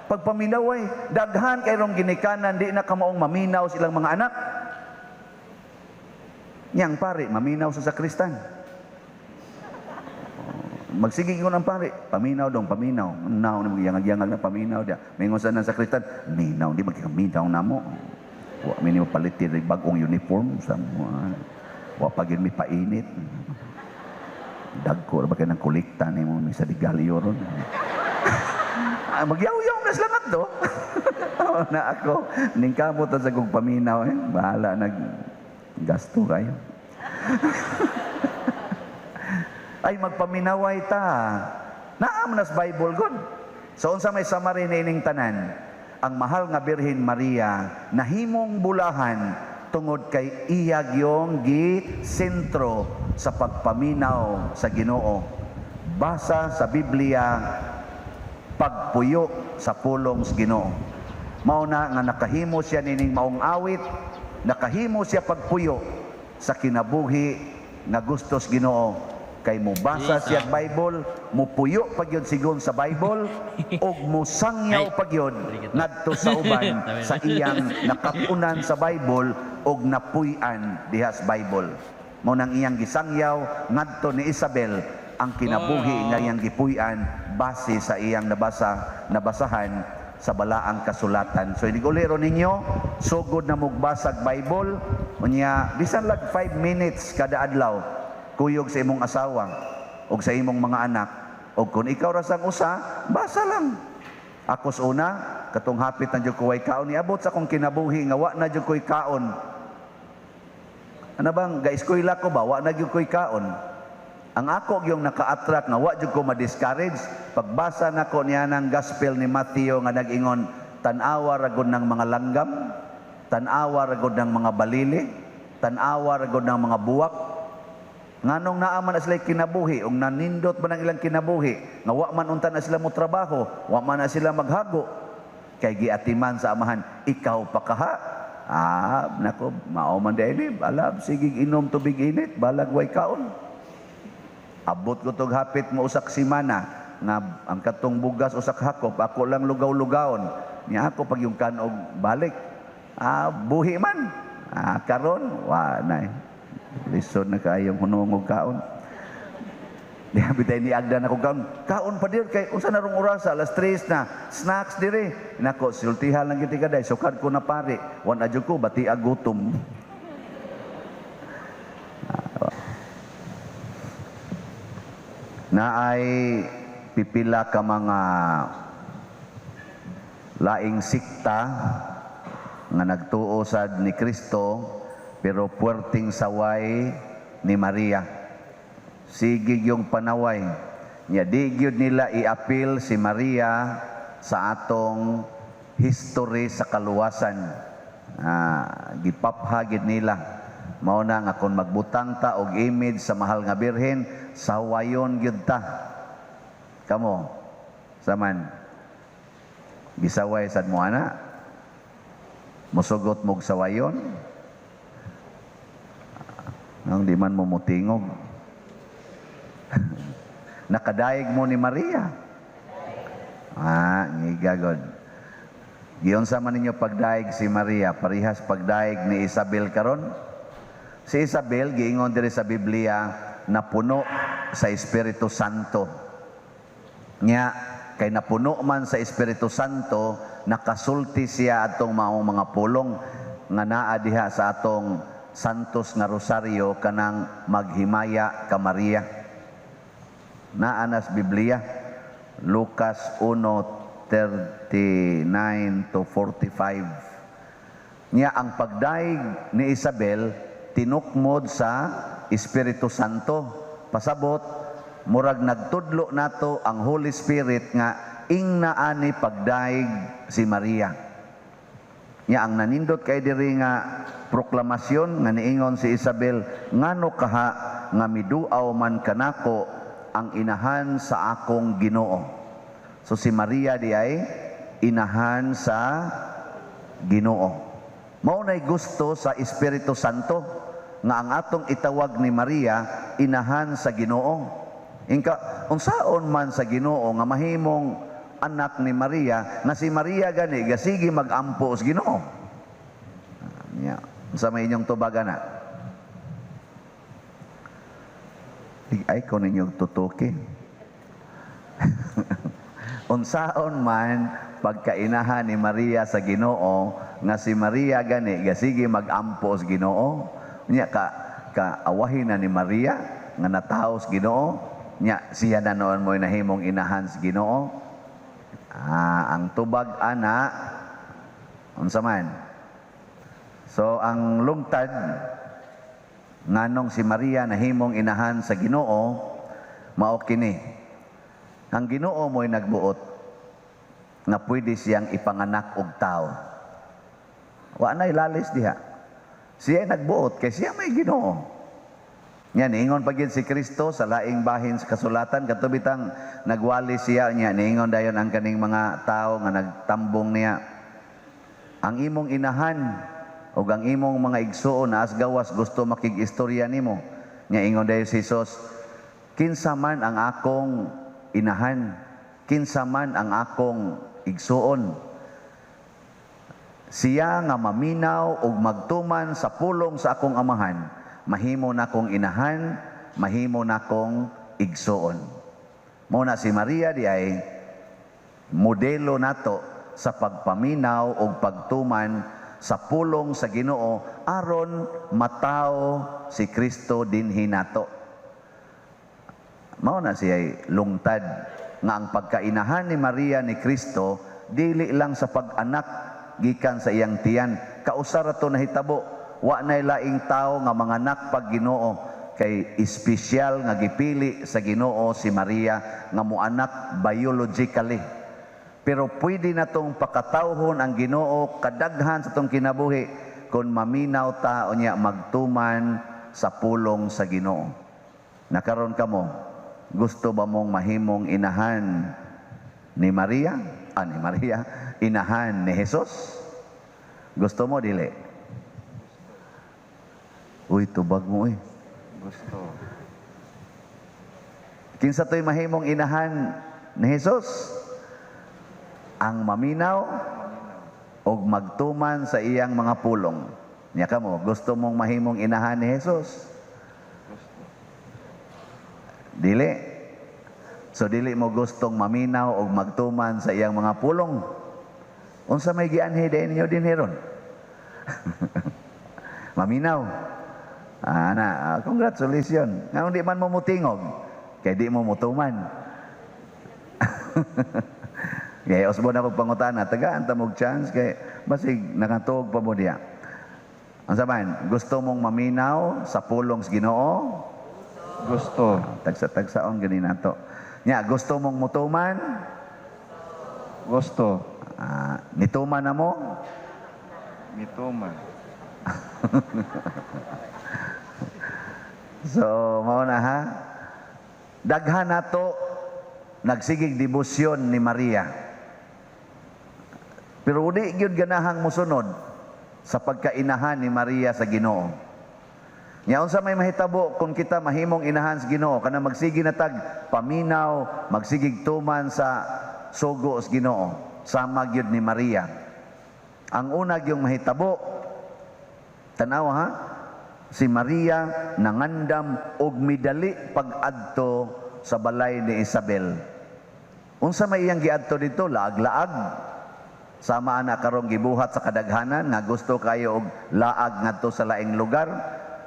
Pagpaminaw ay daghan kay rong ginikanan di na kamaong maminaw silang mga anak. Yang pare maminaw sa sakristan. Magsige ko ng pare, paminaw dong, paminaw. Naw ni magyangag-yangag na paminaw dia. Mingon sa nang sakristan, minaw di magkaminaw na mo. Wa mi nimo palitin og bag-ong uniform sa mo. Wa pa gyud mi painit. Dagko ra ba kay nang kolekta nimo mi sa digalyo ron. Ah, magyaw-yaw na sila ngadto. Na ako, ningkamot sa kong paminaw eh. Bahala nag gasto kayo. Ay magpaminaway ta. Naam nas Bible god. So unsa may summary niining tanan? Ang mahal nga Birhen Maria nahimong bulahan tungod kay iya gyong gi-sentro sa pagpaminaw sa Ginoo. Basa sa Biblia, pagpuyo sa pulong sa Ginoo. Mao na nga nakahimo siya nining maong awit, nakahimo siya pagpuyo sa kinabuhi nga gusto sa Ginoo kay mobasa siya Bible, mupuyo pa gyud sigon sa Bible ug mosangyaw pa gyud ngadto sa uban sa iyang nakatunan sa Bible ug napuy-an diha sa Bible. Mao nang iyang gisangyaw ngadto ni Isabel ang kinabuhi nga iyang gipuy-an base sa iyang nabasahan sa balaang kasulatan. So inig-uli ro ninyo, sugod na mugbasag Bible, unya bisan lag 5 minutes kada adlaw, kuyog sa imong asawa o sa imong mga anak. O kung ikaw ra sang usa, basa lang. Ako sa una, katong hapit na jud ko way kaon, niabot sa akong kinabuhi nga wa na jud ko'y kaon. Ano bang ga-eskwela ko ba, wa na jud ko'y kaon. Ang ako yung naka-attract nga wa jud ko ma-discourage pagbasa nako niya ng gospel ni Matthew nga nag-ingon, tan-awa ra gud ng mga langgam, tan-awa ra gud ng mga balili, tan-awa ra gud ng mga buwak. Nganong naa man na sila kinabuhi, ug nanindot man ang ilang kinabuhi, nga wa man unta na sila mo trabaho, wa man na sila maghago, kay giatiman sa amahan, ikaw pa kaha. Ah, nako, mao man dili, alab, sige inom tubig init, balag way kaon. Abot ko tog hapit mo usak simana, nga ang katong bugas usak hakop, ako lang lugaw-lugawon. Niya ako pag yung kanog balik. Ah, buhi man. Ah, karon wa na. Lisod na kaayong hunong og kaon. Di bitay ni agda na ko kaon. Kaon pa dir kay unsa na rong orasa, alas 3 na. Snacks dire. Nako, sultihan lang gid ka day, sukad ko na pare. Wan adyo ko bati gutom. Na ay pipila ka mga laing sikta nga nagtuo sad ni Kristo pero puwerteng saway ni Maria. Sige yung panaway. Nya di gyud nila iapil si Maria sa atong history sa kaluwasan. Gipapha gid nila. Mao na nga kung magbutang ta og image sa mahal nga birhen, sawayon gyud ta. Kamo, Saman gisaway sad mo ana? Musugot mo'g sawayon? Nang di man mo mutingog. Nakadayeg mo ni Maria? Ah, ngiga god. Giunsa man ninyo pagdayeg si Maria? Parihas pagdayeg ni Isabel karon? Si Isabel, giingon diri sa Biblia, napuno sa Espiritu Santo. Nya kay napuno man sa Espiritu Santo, nakasulti siya atong maong mga pulong nga naa diha sa atong Santos nga Rosaryo, kanang "Maghimaya ka Maria". Naa na sa Biblia, Lucas 1:39 to 45. Nya ang pagdayeg ni Isabel tinukmod sa Espiritu Santo. Pasabot, murag nagtudlo nato ang Holy Spirit nga ingna ani pagdayeg si Maria. Nya ang nanindot kay diri nga proklamasyon nga niingon si Isabel, "Ngano kaha nga miduaw man kanako ang inahan sa akong Ginoo?" So si Maria di ay inahan sa Ginoo. Mao nay gusto sa Espiritu Santo nga ang atong itawag ni Maria inahan sa Ginoo. Inka unsaon man sa Ginoo nga mahimong anak ni Maria nga si Maria gani gasigi mag-ampo sa Ginoo? Nya, unsa may inyong tubag ana? Ay ko ninyo tutuki. Unsaon man pagkainahan ni Maria sa Ginoo nga si Maria gani gasigi mag-ampo sa Ginoo? Nya ka kaawahin na ni Maria nga natawo sa Ginoo, nya siya na noon mo'y nahimong inahan sa Ginoo. Ah, ang tubag ana, unsa man? So ang lungtad nganong si Maria nahimong inahan sa Ginoo mao kini: ang Ginoo mo'y nagbuot nga pwede siyang ipanganak og tao. Wa nay lalis diha. Siya nagbuot kay siya may Ginoo. Nya niingon pa gyud si Kristo sa laing bahin sa kasulatan kadto bitang nagwali siya, nya niingon dayon ang kaning mga tao nga nagtambong niya, "Ang imong inahan ug ang imong mga igsuon naa sa gawas, gusto makig-istorya nimo." Nya ingon dayon si Jesus, "Kinsa man ang akong inahan? Kinsa man ang akong igsuon? Siya nga maminaw ug magtuman sa pulong sa akong Amahan, mahimo nakong inahan, mahimo nakong igsuon." Mao na si Maria di ay modelo nato sa pagpaminaw ug pagtuman sa pulong sa Ginoo aron matawo si Kristo dinhi nato. Mao na siya lungtad nga ang pagkainahan ni Maria ni Kristo dili lang sa pag-anak gikan sa iyang tiyan. Kausa ra to nahitabo. Wa nay laing tawo nga manganak pag Ginoo kay espesyal nga gipili sa Ginoo si Maria nga moanak biologically. Pero pwede na tong pakatawhon ang Ginoo kadaghan sa tong kinabuhi kung maminaw ta o niya magtuman sa pulong sa Ginoo. Nakaron kamo, gusto ba mong mahimong inahan ni Maria? Ah, ni Maria, inahan ni Jesus? Gusto mo, dili? Uy, tubag mo eh. Gusto. Kinsa to'y mahimong inahan ni Jesus? Ang maminaw og magtuman sa iyang mga pulong. Nya kamo, gusto mong mahimong inahan ni Jesus? Gusto. Dili. So dili mo gustong maminaw og magtuman sa iyang mga pulong. Unsa may gianhi diay ninyo dinhi ron? Maminaw. Ah, na, congratulations. Nga di man mo mutingog, kay di mo mutuman. Kay usbon ako pangutana, tagaan ta mog chance kay basig nakatuog pa mo diya. Ang saban, gusto mong maminaw sa pulong sa Ginoo? Gusto. Tagsa-tagsaon gani nato. Nya, gusto mong mutuman? Gusto. Ah, nituman na mo? Mituman. So, mao na ha. Daghan nato Nagsigig debosyon ni Maria. Pero di gyud ganahang mosunod sa pagkainahan ni Maria sa Ginoo. Nya unsa may mahitabo kung kita mahimong inahan sa Ginoo, kana magsige na tag paminaw, magsigig tuman sa sugo sa Ginoo, sama gyud ni Maria. Ang una gyung mahitabo, tanawa ha, si Maria nangandam og midali pag-adto sa balay ni Isabel. Unsa may iyang giadto dito? Laag-laag. Sama ana karong gibuhat sa kadaghanan nga gusto kayo og laag ngadto sa laing lugar.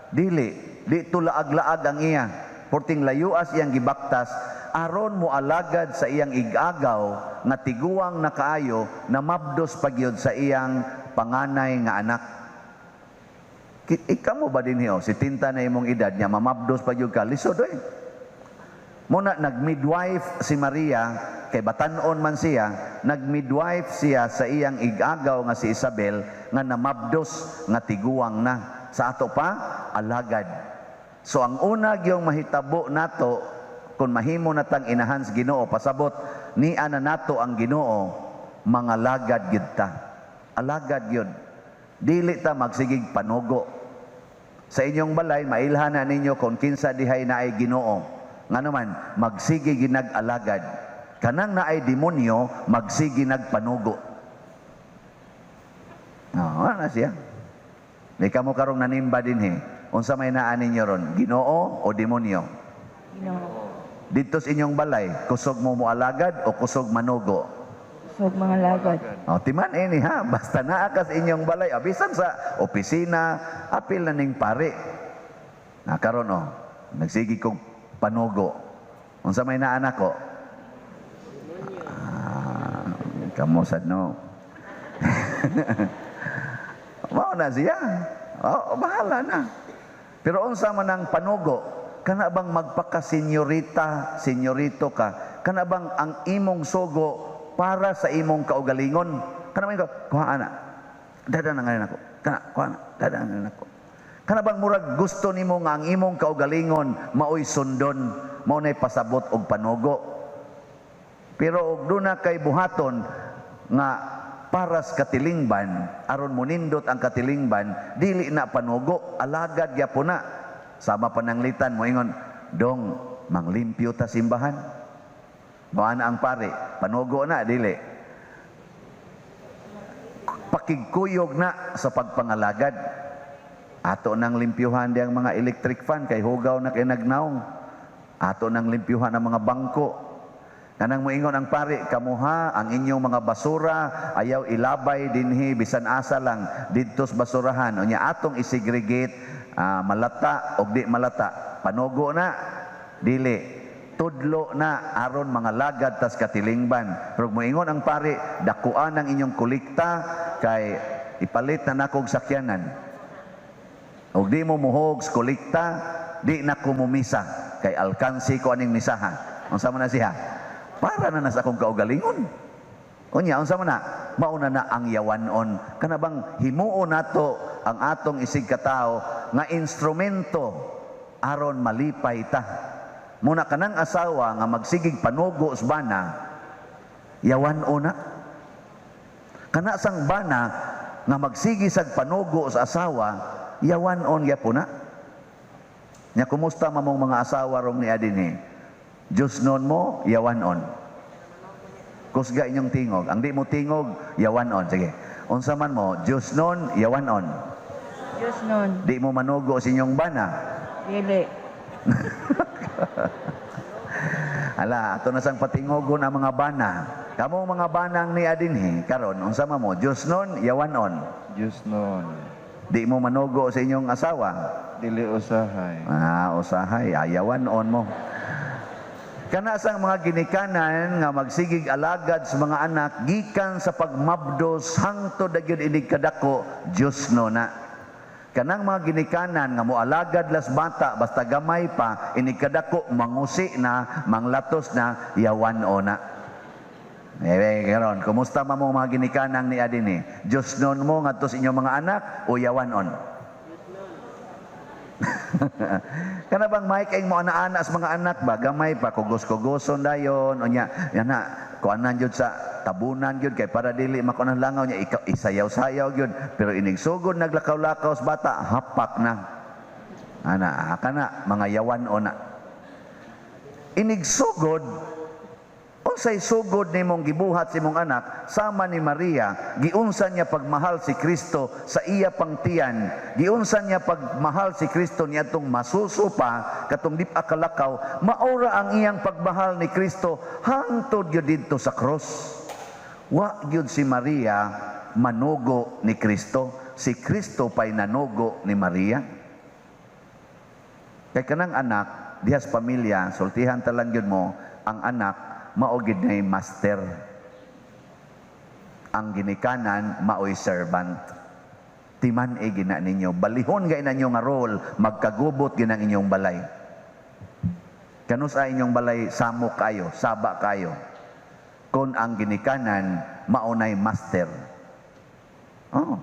Dili, di to laag-laag ang iya. Porting layuas iyang gibaktas aron mo alagad sa iyang igagaw nga tiguang na kaayo na mabdos pagyud sa iyang panganay nga anak. Ika mo ba din hiyo? Si tinta na imong edad niya, mamabdos pa gyud ka. Lisod eh. Muna, nag-midwife si Maria, kay batan-on man siya, nag-midwife siya sa iyang igagaw nga si Isabel, nga namabdos nga tiguang na. Sa ato pa, alagad. So ang una gyung mahitabo nato, kung mahimo natang inahan sa Ginoo, pasabot, niya na nato ang Ginoo, mga lagad gyud ta. Alagad gyud. Dili ta magsigig panugo. Sa inyong balay, mailhan na ninyo kung kinsa dihay naay Ginoo. Nga naman, magsige ginag-alagad. Kanang naay demonyo, magsige nagpanugo. Oh, na siya. Di kamo karong nanimba dinhi. Unsa may naa ninyo ron? Ginoo o demonyo? Ginoo. Dito sa inyong balay, kusog mo moalagad o kusog manugo? Kusog mga lagad. O, timan ini ha, basta naa ka sa inyong balay, o, bisan sa opisina, apil na ning pare. Na karon o, nagsige kog panugo. Unsa may naa nako? Ah, kamo sad no. Mao na siya. Oh, bahala na. Pero unsa man ang panugo, kana bang magpaka-senyorita, senyorito ka, kana bang ang imong sugo para sa imong kaugalingon? Kana bang ikaw, kuha ana, dada na ngayon ako. Kana, kuha ana, dada na ngayon ako. Kana bang murag gusto nimo nga ang imong kaugalingon maoy sundon, mao nay pasabot og panugo? Pero og duna kay buhaton nga paras katilingban, aron monindot ang katilingban, dili na panugo, alagad gyapon na. Sama pananglitan moingon, "Dong, manglimpyo ta simbahan." Moana ang pare, panugo na, dili. Pakigkuyog na sa pagpangalagad. Ato nang limpyuhan diyang mga electric fan kay hugaw na kay nagnaong. Ato nang limpyuhan ang mga bangko. Kanang moingon ang pare, "Kamuha ang inyong mga basura, ayaw ilabay dinhi bisan asa lang didto sa basurahan." Unya atong isegregate, malata og di malata. Panugo na, dili. Tudlo na aron mga lagad tas katilingban. Pero moingon ang pare, "Dakuan ang inyong kolekta kay ipalit na nakog sakyanan." Og di mo muhog sa kolekta, di na ko mumisa kay alkansi ko aning misaha. Unsa man na siya? Para na nasa akong kaugalingon. Unya, unsa man na? Mauna na ang yawanon. Kana bang himuon nato ang atong isig katao nga instrumento aron malipay ta. Muna kanang asawa nga magsigig panugo sa bana, yawanon na. Kana sang bana nga magsigi sag panugo sa asawa, yawanon gyapon na. Nya kumusta mamong mga asawa rong ni adinhi? Diyos non mo, yawanon. Kusga inyong tingog. Ang di mo tingog, yawanon. Sige. Unsa man mo, Diyos non, yawanon. Diyos nun. Di mo manugo sa inyong bana. Dili. Ala, ato na sang patingogon ang mga bana. Kamong mga banang ni adinhi, karon unsa man mo, Diyos non, yawanon. Diyos nun. Di mo manugo sa inyong asawa. Dili usahay. Ah, usahay, ayawan on mo. Kana sang mga ginikanan nga magsigig alagad sa mga anak gikan sa pagmabdos hangtod na gyud inig kadako, Dios no na. Kanang mga ginikanan nga moalagad las bata basta gamay pa inig kadako mangusi na, manglatos na, yawan o na. Eh, karon, kumusta man mo mga ginikanan ni adini? Dios non mo ngadto sa inyong mga anak o yawan on? Kana bang may kay mo ana-ana sa mga anak ba, gamay pa, kugos-kugoson dayon, unya, yan na, kuanan jud sa tabunan jud kay para dili makuan ang langaw niya, ikaw isayaw-sayaw jud, pero inig sugod naglakaw-lakaw sa bata, hapak na. Ana, kana mga yawan o na. Inigsugod, unsay sugod nimong gibuhat sa imong anak, sama ni Maria, giunsa niya pagmahal si Kristo sa iya pang tiyan, giunsa niya pagmahal si Kristo niadtong masuso pa, katong di pa kalakaw, maora ang iyang pagmahal ni Kristo hangtod gyud didto sa cross. Wa gyud si Maria manugo ni Kristo, si Kristo pa'y nanugo ni Maria. Kay kanang anak, dihas pamilya, sultihan ta lang gyud mo, ang anak mao gid nay master. Ang ginikanan maoy servant. Timan e gina ninyo, balihon gay ninyo nga role, magkagubot ginang inyong balay. Kanus ay inyong balay samo kayo, saba kayo. Kung ang ginikanan mao nay master. Oh.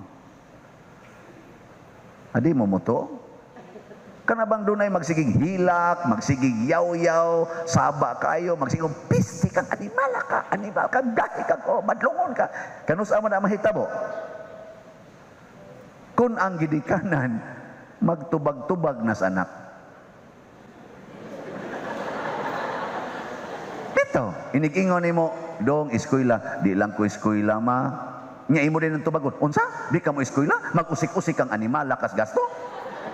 Adi mo mo to? Kana bang dunay magsigig hilak, magsigig yaw-yaw, saba kayo, magsigig pisti kang animala ka, animal ka, gahi ka ko, madlungon ka. Kanus man na mahitabo? Kung ang ginikanan, magtubag-tubag na sa anak. Dito, inigingon nimo, dong eskwela, di lang ko eskwela ma. Nya imo din ang tubagon. Unsa? Di ka mo eskwela? Mag-usik-usik kang animala kas gasto?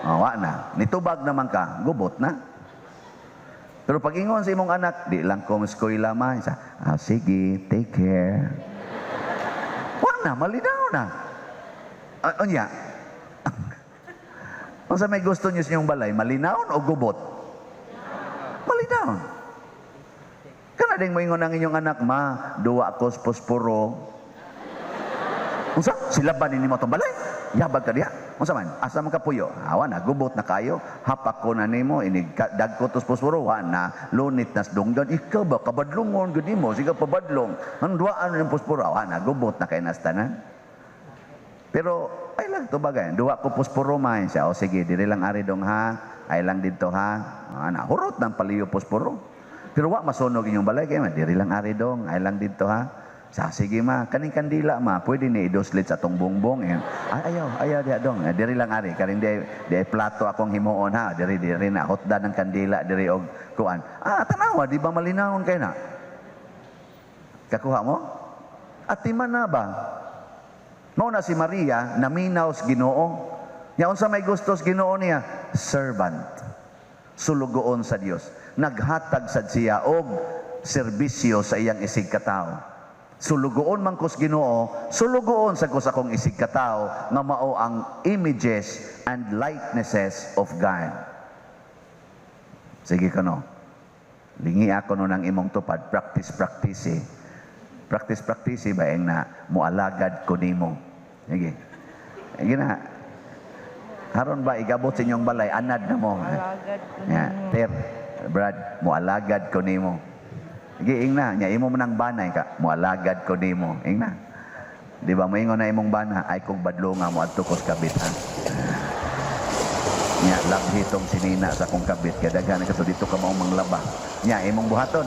Oh, wa na. Nitubag naman ka, gubot na. Pero pag ingon sa imong anak, di lang ko eskwela ma. Isa, ah, sige, take care. Wa na, malinaw na. Unya. Unsa may gusto niyo sa inyong balay, malinaw o gubot? Malinaw. Kana ding moingon ang inyong anak, ma, duwa ko sa posporo. Unsa? Sila ba nimo atong balay? Yabag ka diha. Unsa man? Asa man ka puyo? Awa na, gubot na kayo. Hapak ko na nimo, inig dagko tos posporo, wa na, lunit nas dunggan. Ikaw ba kabadlungon gud nimo? Sige pabadlong. Ang duwaan ng posporo, awa na, gubot na kay nas tanan. Pero ay lang to bagay. Duwa ko posporo man siya. O sige, diri lang ari dong ha. Ay lang didto ha. Ana, hurot ng paliyo posporo. Pero wa masunog inyong balay kay man, diri lang ari dong, ay lang didto ha. Sa sige ma, kaning kandila ma, pwede ni idoslit sa atong bongbong. Eh. Ay, ayaw, ayaw diha dong. Eh, diri lang ari, karing di, di plato akong himuon ha. Diri diri na hotda ng kandila diri og kuan. Ah, tanawa di ba malinawon kay na? Kakuha mo? Atiman na ba? Mao na si Maria naminaw sa Ginoo. Nya unsa may gusto sa Ginoo niya? Servant. Sulugoon sa Dios. Naghatag sad siya og serbisyo sa iyang isig katawo. Sulugoon man ko sa Ginoo, sulugoon sa ko sa akong isig katawo nga mao ang images and likenesses of God. Sige kano. Lingi ako no ng imong tupad, practice practice eh. Practice practice eh, ba na mualagad ko nimo. Sige. Sige na. Haron ba igabot sa inyong balay anad na mo. Alagad ko Ya, nimo. Ter, Brad, mualagad ko nimo. Sige, ing na, nya imo man ang banay ka, mualagad ko nimo. Ing na. Di ba moingon na imong bana ay kung badlonga mo adto kos kabit ha. Nya labhi tong sinina sa akong kabit kay daghan kato dito ka maong manglaba. Nya imong buhaton.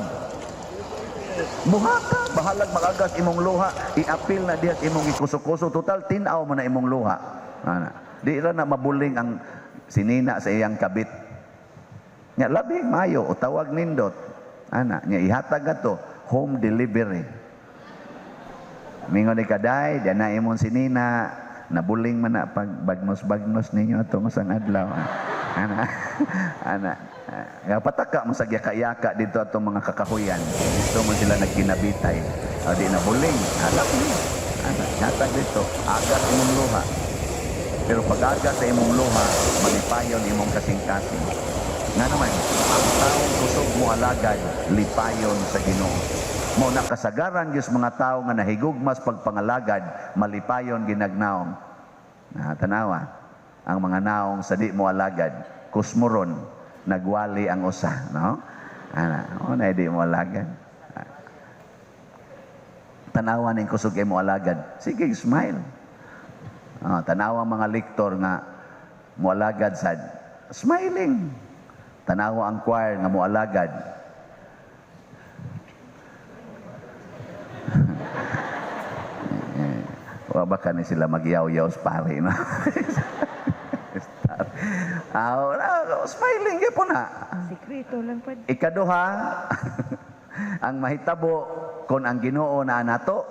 Buhata, bahalag makagas imong luha, iapil na diha imong ikuso-kuso, total tin-aw man na imong luha. Ana. Di ra na mabuling ang sinina sa iyang kabit. Nya labi mayo o tawag nindot. Ana, nya ihatag ato home delivery. Mingon ni kaday, di na imong sinina, nabuling man na pag bagnos-bagnos ninyo atong usang adlaw. Ana, ana. Ya, pataka mo sa yaka-yaka dito atong mga kakahuyan. Dito mo sila nagkinabitay. O, di na buling. Alam mo. Ana, hatag dito, agat imong luha. Pero pag agat sa imong luha, malipayon imong kasing-kasing. Nga naman, ang taong kusog mo alagad, lipayon sa Ginoo. Mo nakasagaran gyud mga tao nga nahigugmas pagpangalagad, malipayon ginagnaong. Na tanawa, ang mga naong sa di mo alagad, kusmuron, nagwali ang usa, no? Ana, o na di mo alagad. Tanawa ning kusog kay mo alagad. Sige, smile. Oh, tanawa mga lektor nga mo alagad sad. Smiling. Tanawa ang choir nga moalagad. Wa ba kani sila magyaw-yaw sa pare, no? Ah, smiling gyud na. Sekreto lang pa. Ikaduha, ang mahitabo kon ang Ginoo naa nato,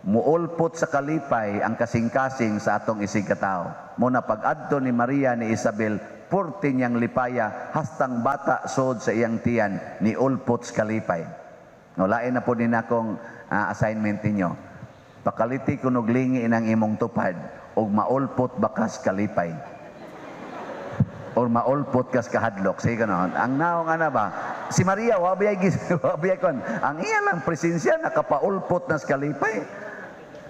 muulpot sa kalipay ang kasing-kasing sa atong isig katao. Muna pag-adto ni Maria ni Isabel, purti niyang lipaya hastang bata sod sa iyang tiyan ni ulpot sa kalipay. No, lain na po din akong assignment ninyo. Pakaliti kunog lingi ng imong tupad og maulpot bakas kalipay. Or maulpot kas kahadlok. Sige no. Ang naong ana ba? Si Maria wa biyay wa biyay kon. Ang iya lang presensya nakapaulpot nas kalipay.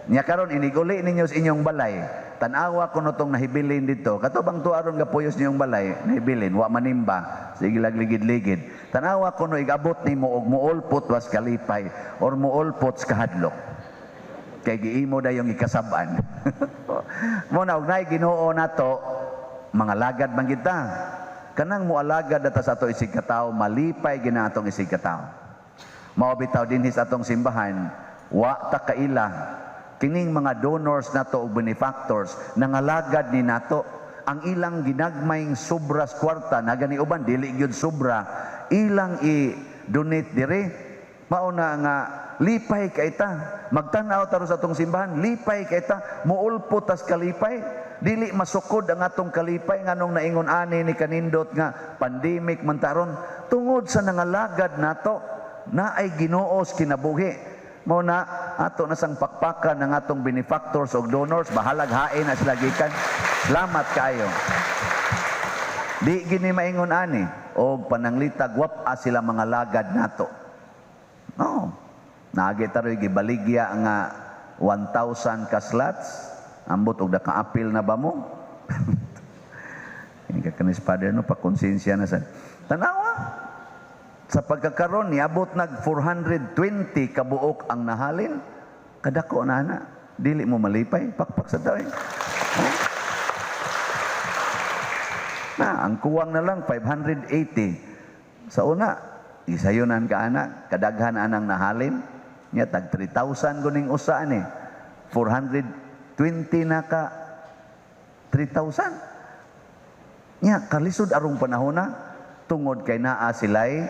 Nya karon iniguli ninyo sa inyong balay. Tan-awa kuno tong nahibilin dito. Kato bang tuaron gapuyos ninyong balay, nahibilin wa manimba. Sige lag ligid-ligid. Tan-awa kuno igabot nimo og muulpot was kalipay or muulpot sa kahadlok. Kay giimo dayong ikasab-an. Mo na og naay Ginoo nato, mga lagad man kita. Kanang mualagad data sa ato isig katawo, malipay gina atong isig katawo. Mao bitaw dinhi sa atong simbahan, wa ta kaila kining mga donors nato og benefactors nangalagad ni nato ang ilang ginagmayng sobras kwarta na gani uban dili gyud sobra ilang i-donate dire. Mao na nga lipay kay ta, magtan-aw ta sa atong simbahan, lipay kay ta, muulpot tas kalipay. Dili masukod ang atong kalipay nganong naingon ani ni kanindot nga pandemic man taron tungod sa nangalagad nato naay Ginoo sa kinabuhi. Mao na ato na sang pakpakan ng atong benefactors og donors, bahalag hain na sila gikan. Salamat kaayo. Di gini maingon ani og pananglitag wap-a sila mga lagad nato. No. Naagi taroy gibaligya nga 1,000 ka slots. Ambot og nakaapil na ba mo? Hindi ka kanis father no, pakonsensya na sa tanawa. Sa pagkakaron niabot nag 420 kabuok ang nahalin. Kadako na ana. Dili mo malipay, pakpak sa daw. Oh. Na, ang kuwang na lang 580. Sa una, isayunan ka ana, kadaghan anang nahalin. Nya tag 3,000 guning usa ani. 420 na ka 3,000. Nya kalisod arong panahon na tungod kay naa sila'y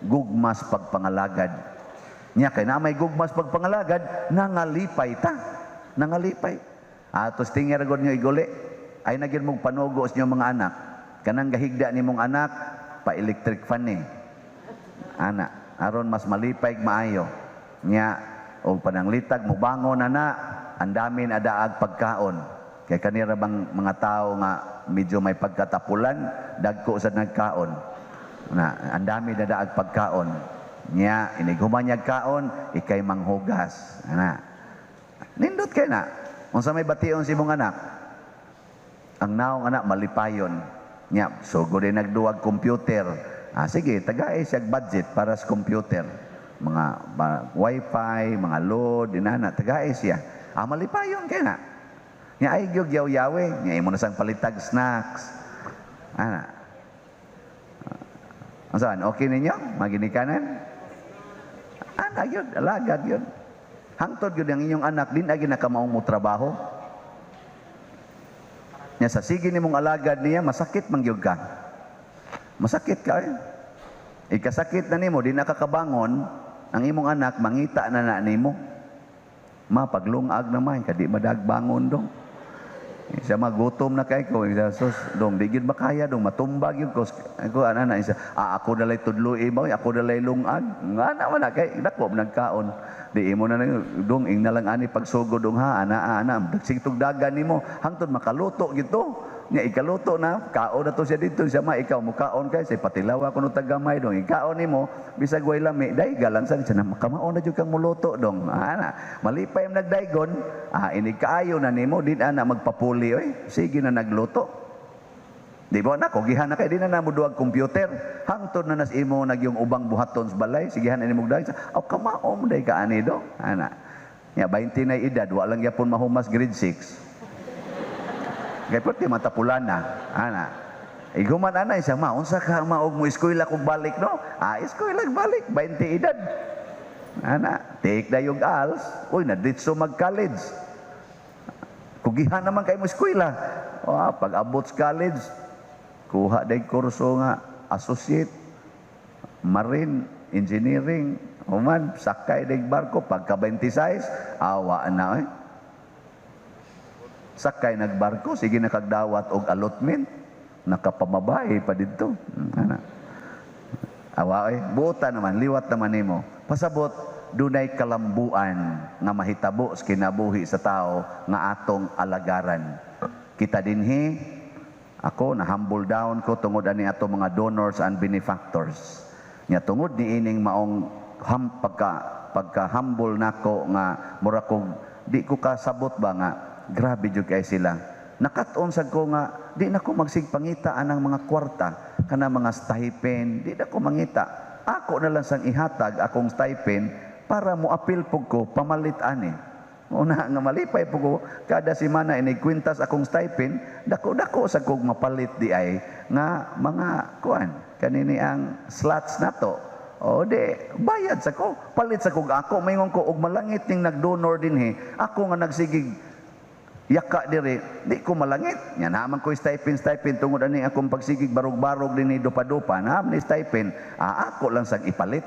gugmas pagpangalagad. Nya kay naa may gugmas pagpangalagad, nangalipay ta. Nangalipay. Atos tingir gud nyo iguli. Ay nagin mong panugo sa inyong mga anak. Kanang gahigda nimong anak, pa-electric fan ni. Ana, aron mas malipay maayo. Nya og pananglitag mobangon na na, ang dami na daag pagkaon. Kay kanira bang mga tao nga medyo may pagkatapulan, dagko sa nagkaon. Na, ang dami na daag pagkaon. Nya, inighuman niya kaon, ikay manghugas. Ana. Nindot kay na. Unsa may bation si imong anak? Ang naong anak malipayon. Nya, sugod din nagduwag computer. Ah, sige, tagae siya budget para sa computer. Mga wifi, mga load, inana, tagae siya. Ah, malipayon kay na. Nya ay gyud yaw-yawe, nya imo na sang palitag snacks. Ana. Unsa okay ninyo? Maginikanan? Ana gyud, alagad gyud. Hangtod gyud ang inyong anak din ay ginakamaong mo trabaho. Nya sa sige nimong alagad niya, masakit man gyud ka. Masakit ka eh. Ikasakit na nimo, di nakakabangon, ang imong anak mangita na na nimo. Ma, paglungag naman, kadi madagbangon dong. Siya magutom na kay ko, siya, sus, dong, di gyud makaya dong, matumbag yun ko. Ako, ana na, siya, ako dalay tudloi mo, ako dalay lungag. Nga na man na, kay, dako, nagkaon. Di imo na lang, dong, ing na lang ani pagsugod dong ha, ana, ana, sigtugdagan nimo, hangtod makaluto gito. Nya ikaluto na, kaon na to siya dito, siya ma, ikaw mukaon kay, say patilawa kuno tagamay dong, ikaon nimo, bisag way lami, dayga lang sa siya na makamaon na jud kang muluto dong. Ana, malipay ang nagdaygon, inig kaayo na nimo, di na magpapuli oy, sige na nagluto. Di ba na, kugihan na kay, di na namo duwag computer. Hangtod na nas imo nagyong ubang buhaton sa balay, sigihan na nimo daygon. Aw kamao mo day ka ani dong. Ana. Nya 20 na edad, wa lang gyapon mahumas grade 6. Kay pwede matapulan na. Ana. Iguman anay siya, "Ma, unsa ka, ma, og mo eskwela kog balik, no?" Ah, eskwela balik, 20 edad. Ana, take na yung ALS, uy, naditso mag-college. Kugihan naman kay mo eskwela. O, ah, pag abot sa college, kuha day kurso nga associate, marine, engineering, human, sakay day barko, pagka 26, awa na eh. Sakay nagbarko, sige nakagdawat og allotment, nakapamabae pa didto. Ana. Awa eh, buota naman, liwat naman nimo. Pasabot, dunay kalambuan nga mahitabo sa kinabuhi sa tao nga atong alagaran. Kita dinhi, ako na humble down ko tungod ani ato mga donors and benefactors. Nya tungod ni ining maong pagka pagka humble nako nga mura kog di ko kasabot ba nga grabe jud kay sila. Nakat-on sad ko nga di na ko magsigpangita anang mga kwarta kana mga stipend, di na ko mangita. Ako na lang sang ihatag akong stipend para moapil pug ko pamalit ani. Una nga malipay po ko kada semana inig kwintas akong stipend, dako-dako sa kog mapalit di ay nga mga kuan kanini ang slots nato. O di bayad sa ko, palit sa kog ako maingon ko og malangit ning nagdonor dinhi. Ako nga nagsigig yaka diri, di ko malangit. Nya naman ko stipend stipend tungod ani akong pagsigig barog-barog dinhi dupa-dupa, naam ni stipend. Ah, ako lang sang ipalit.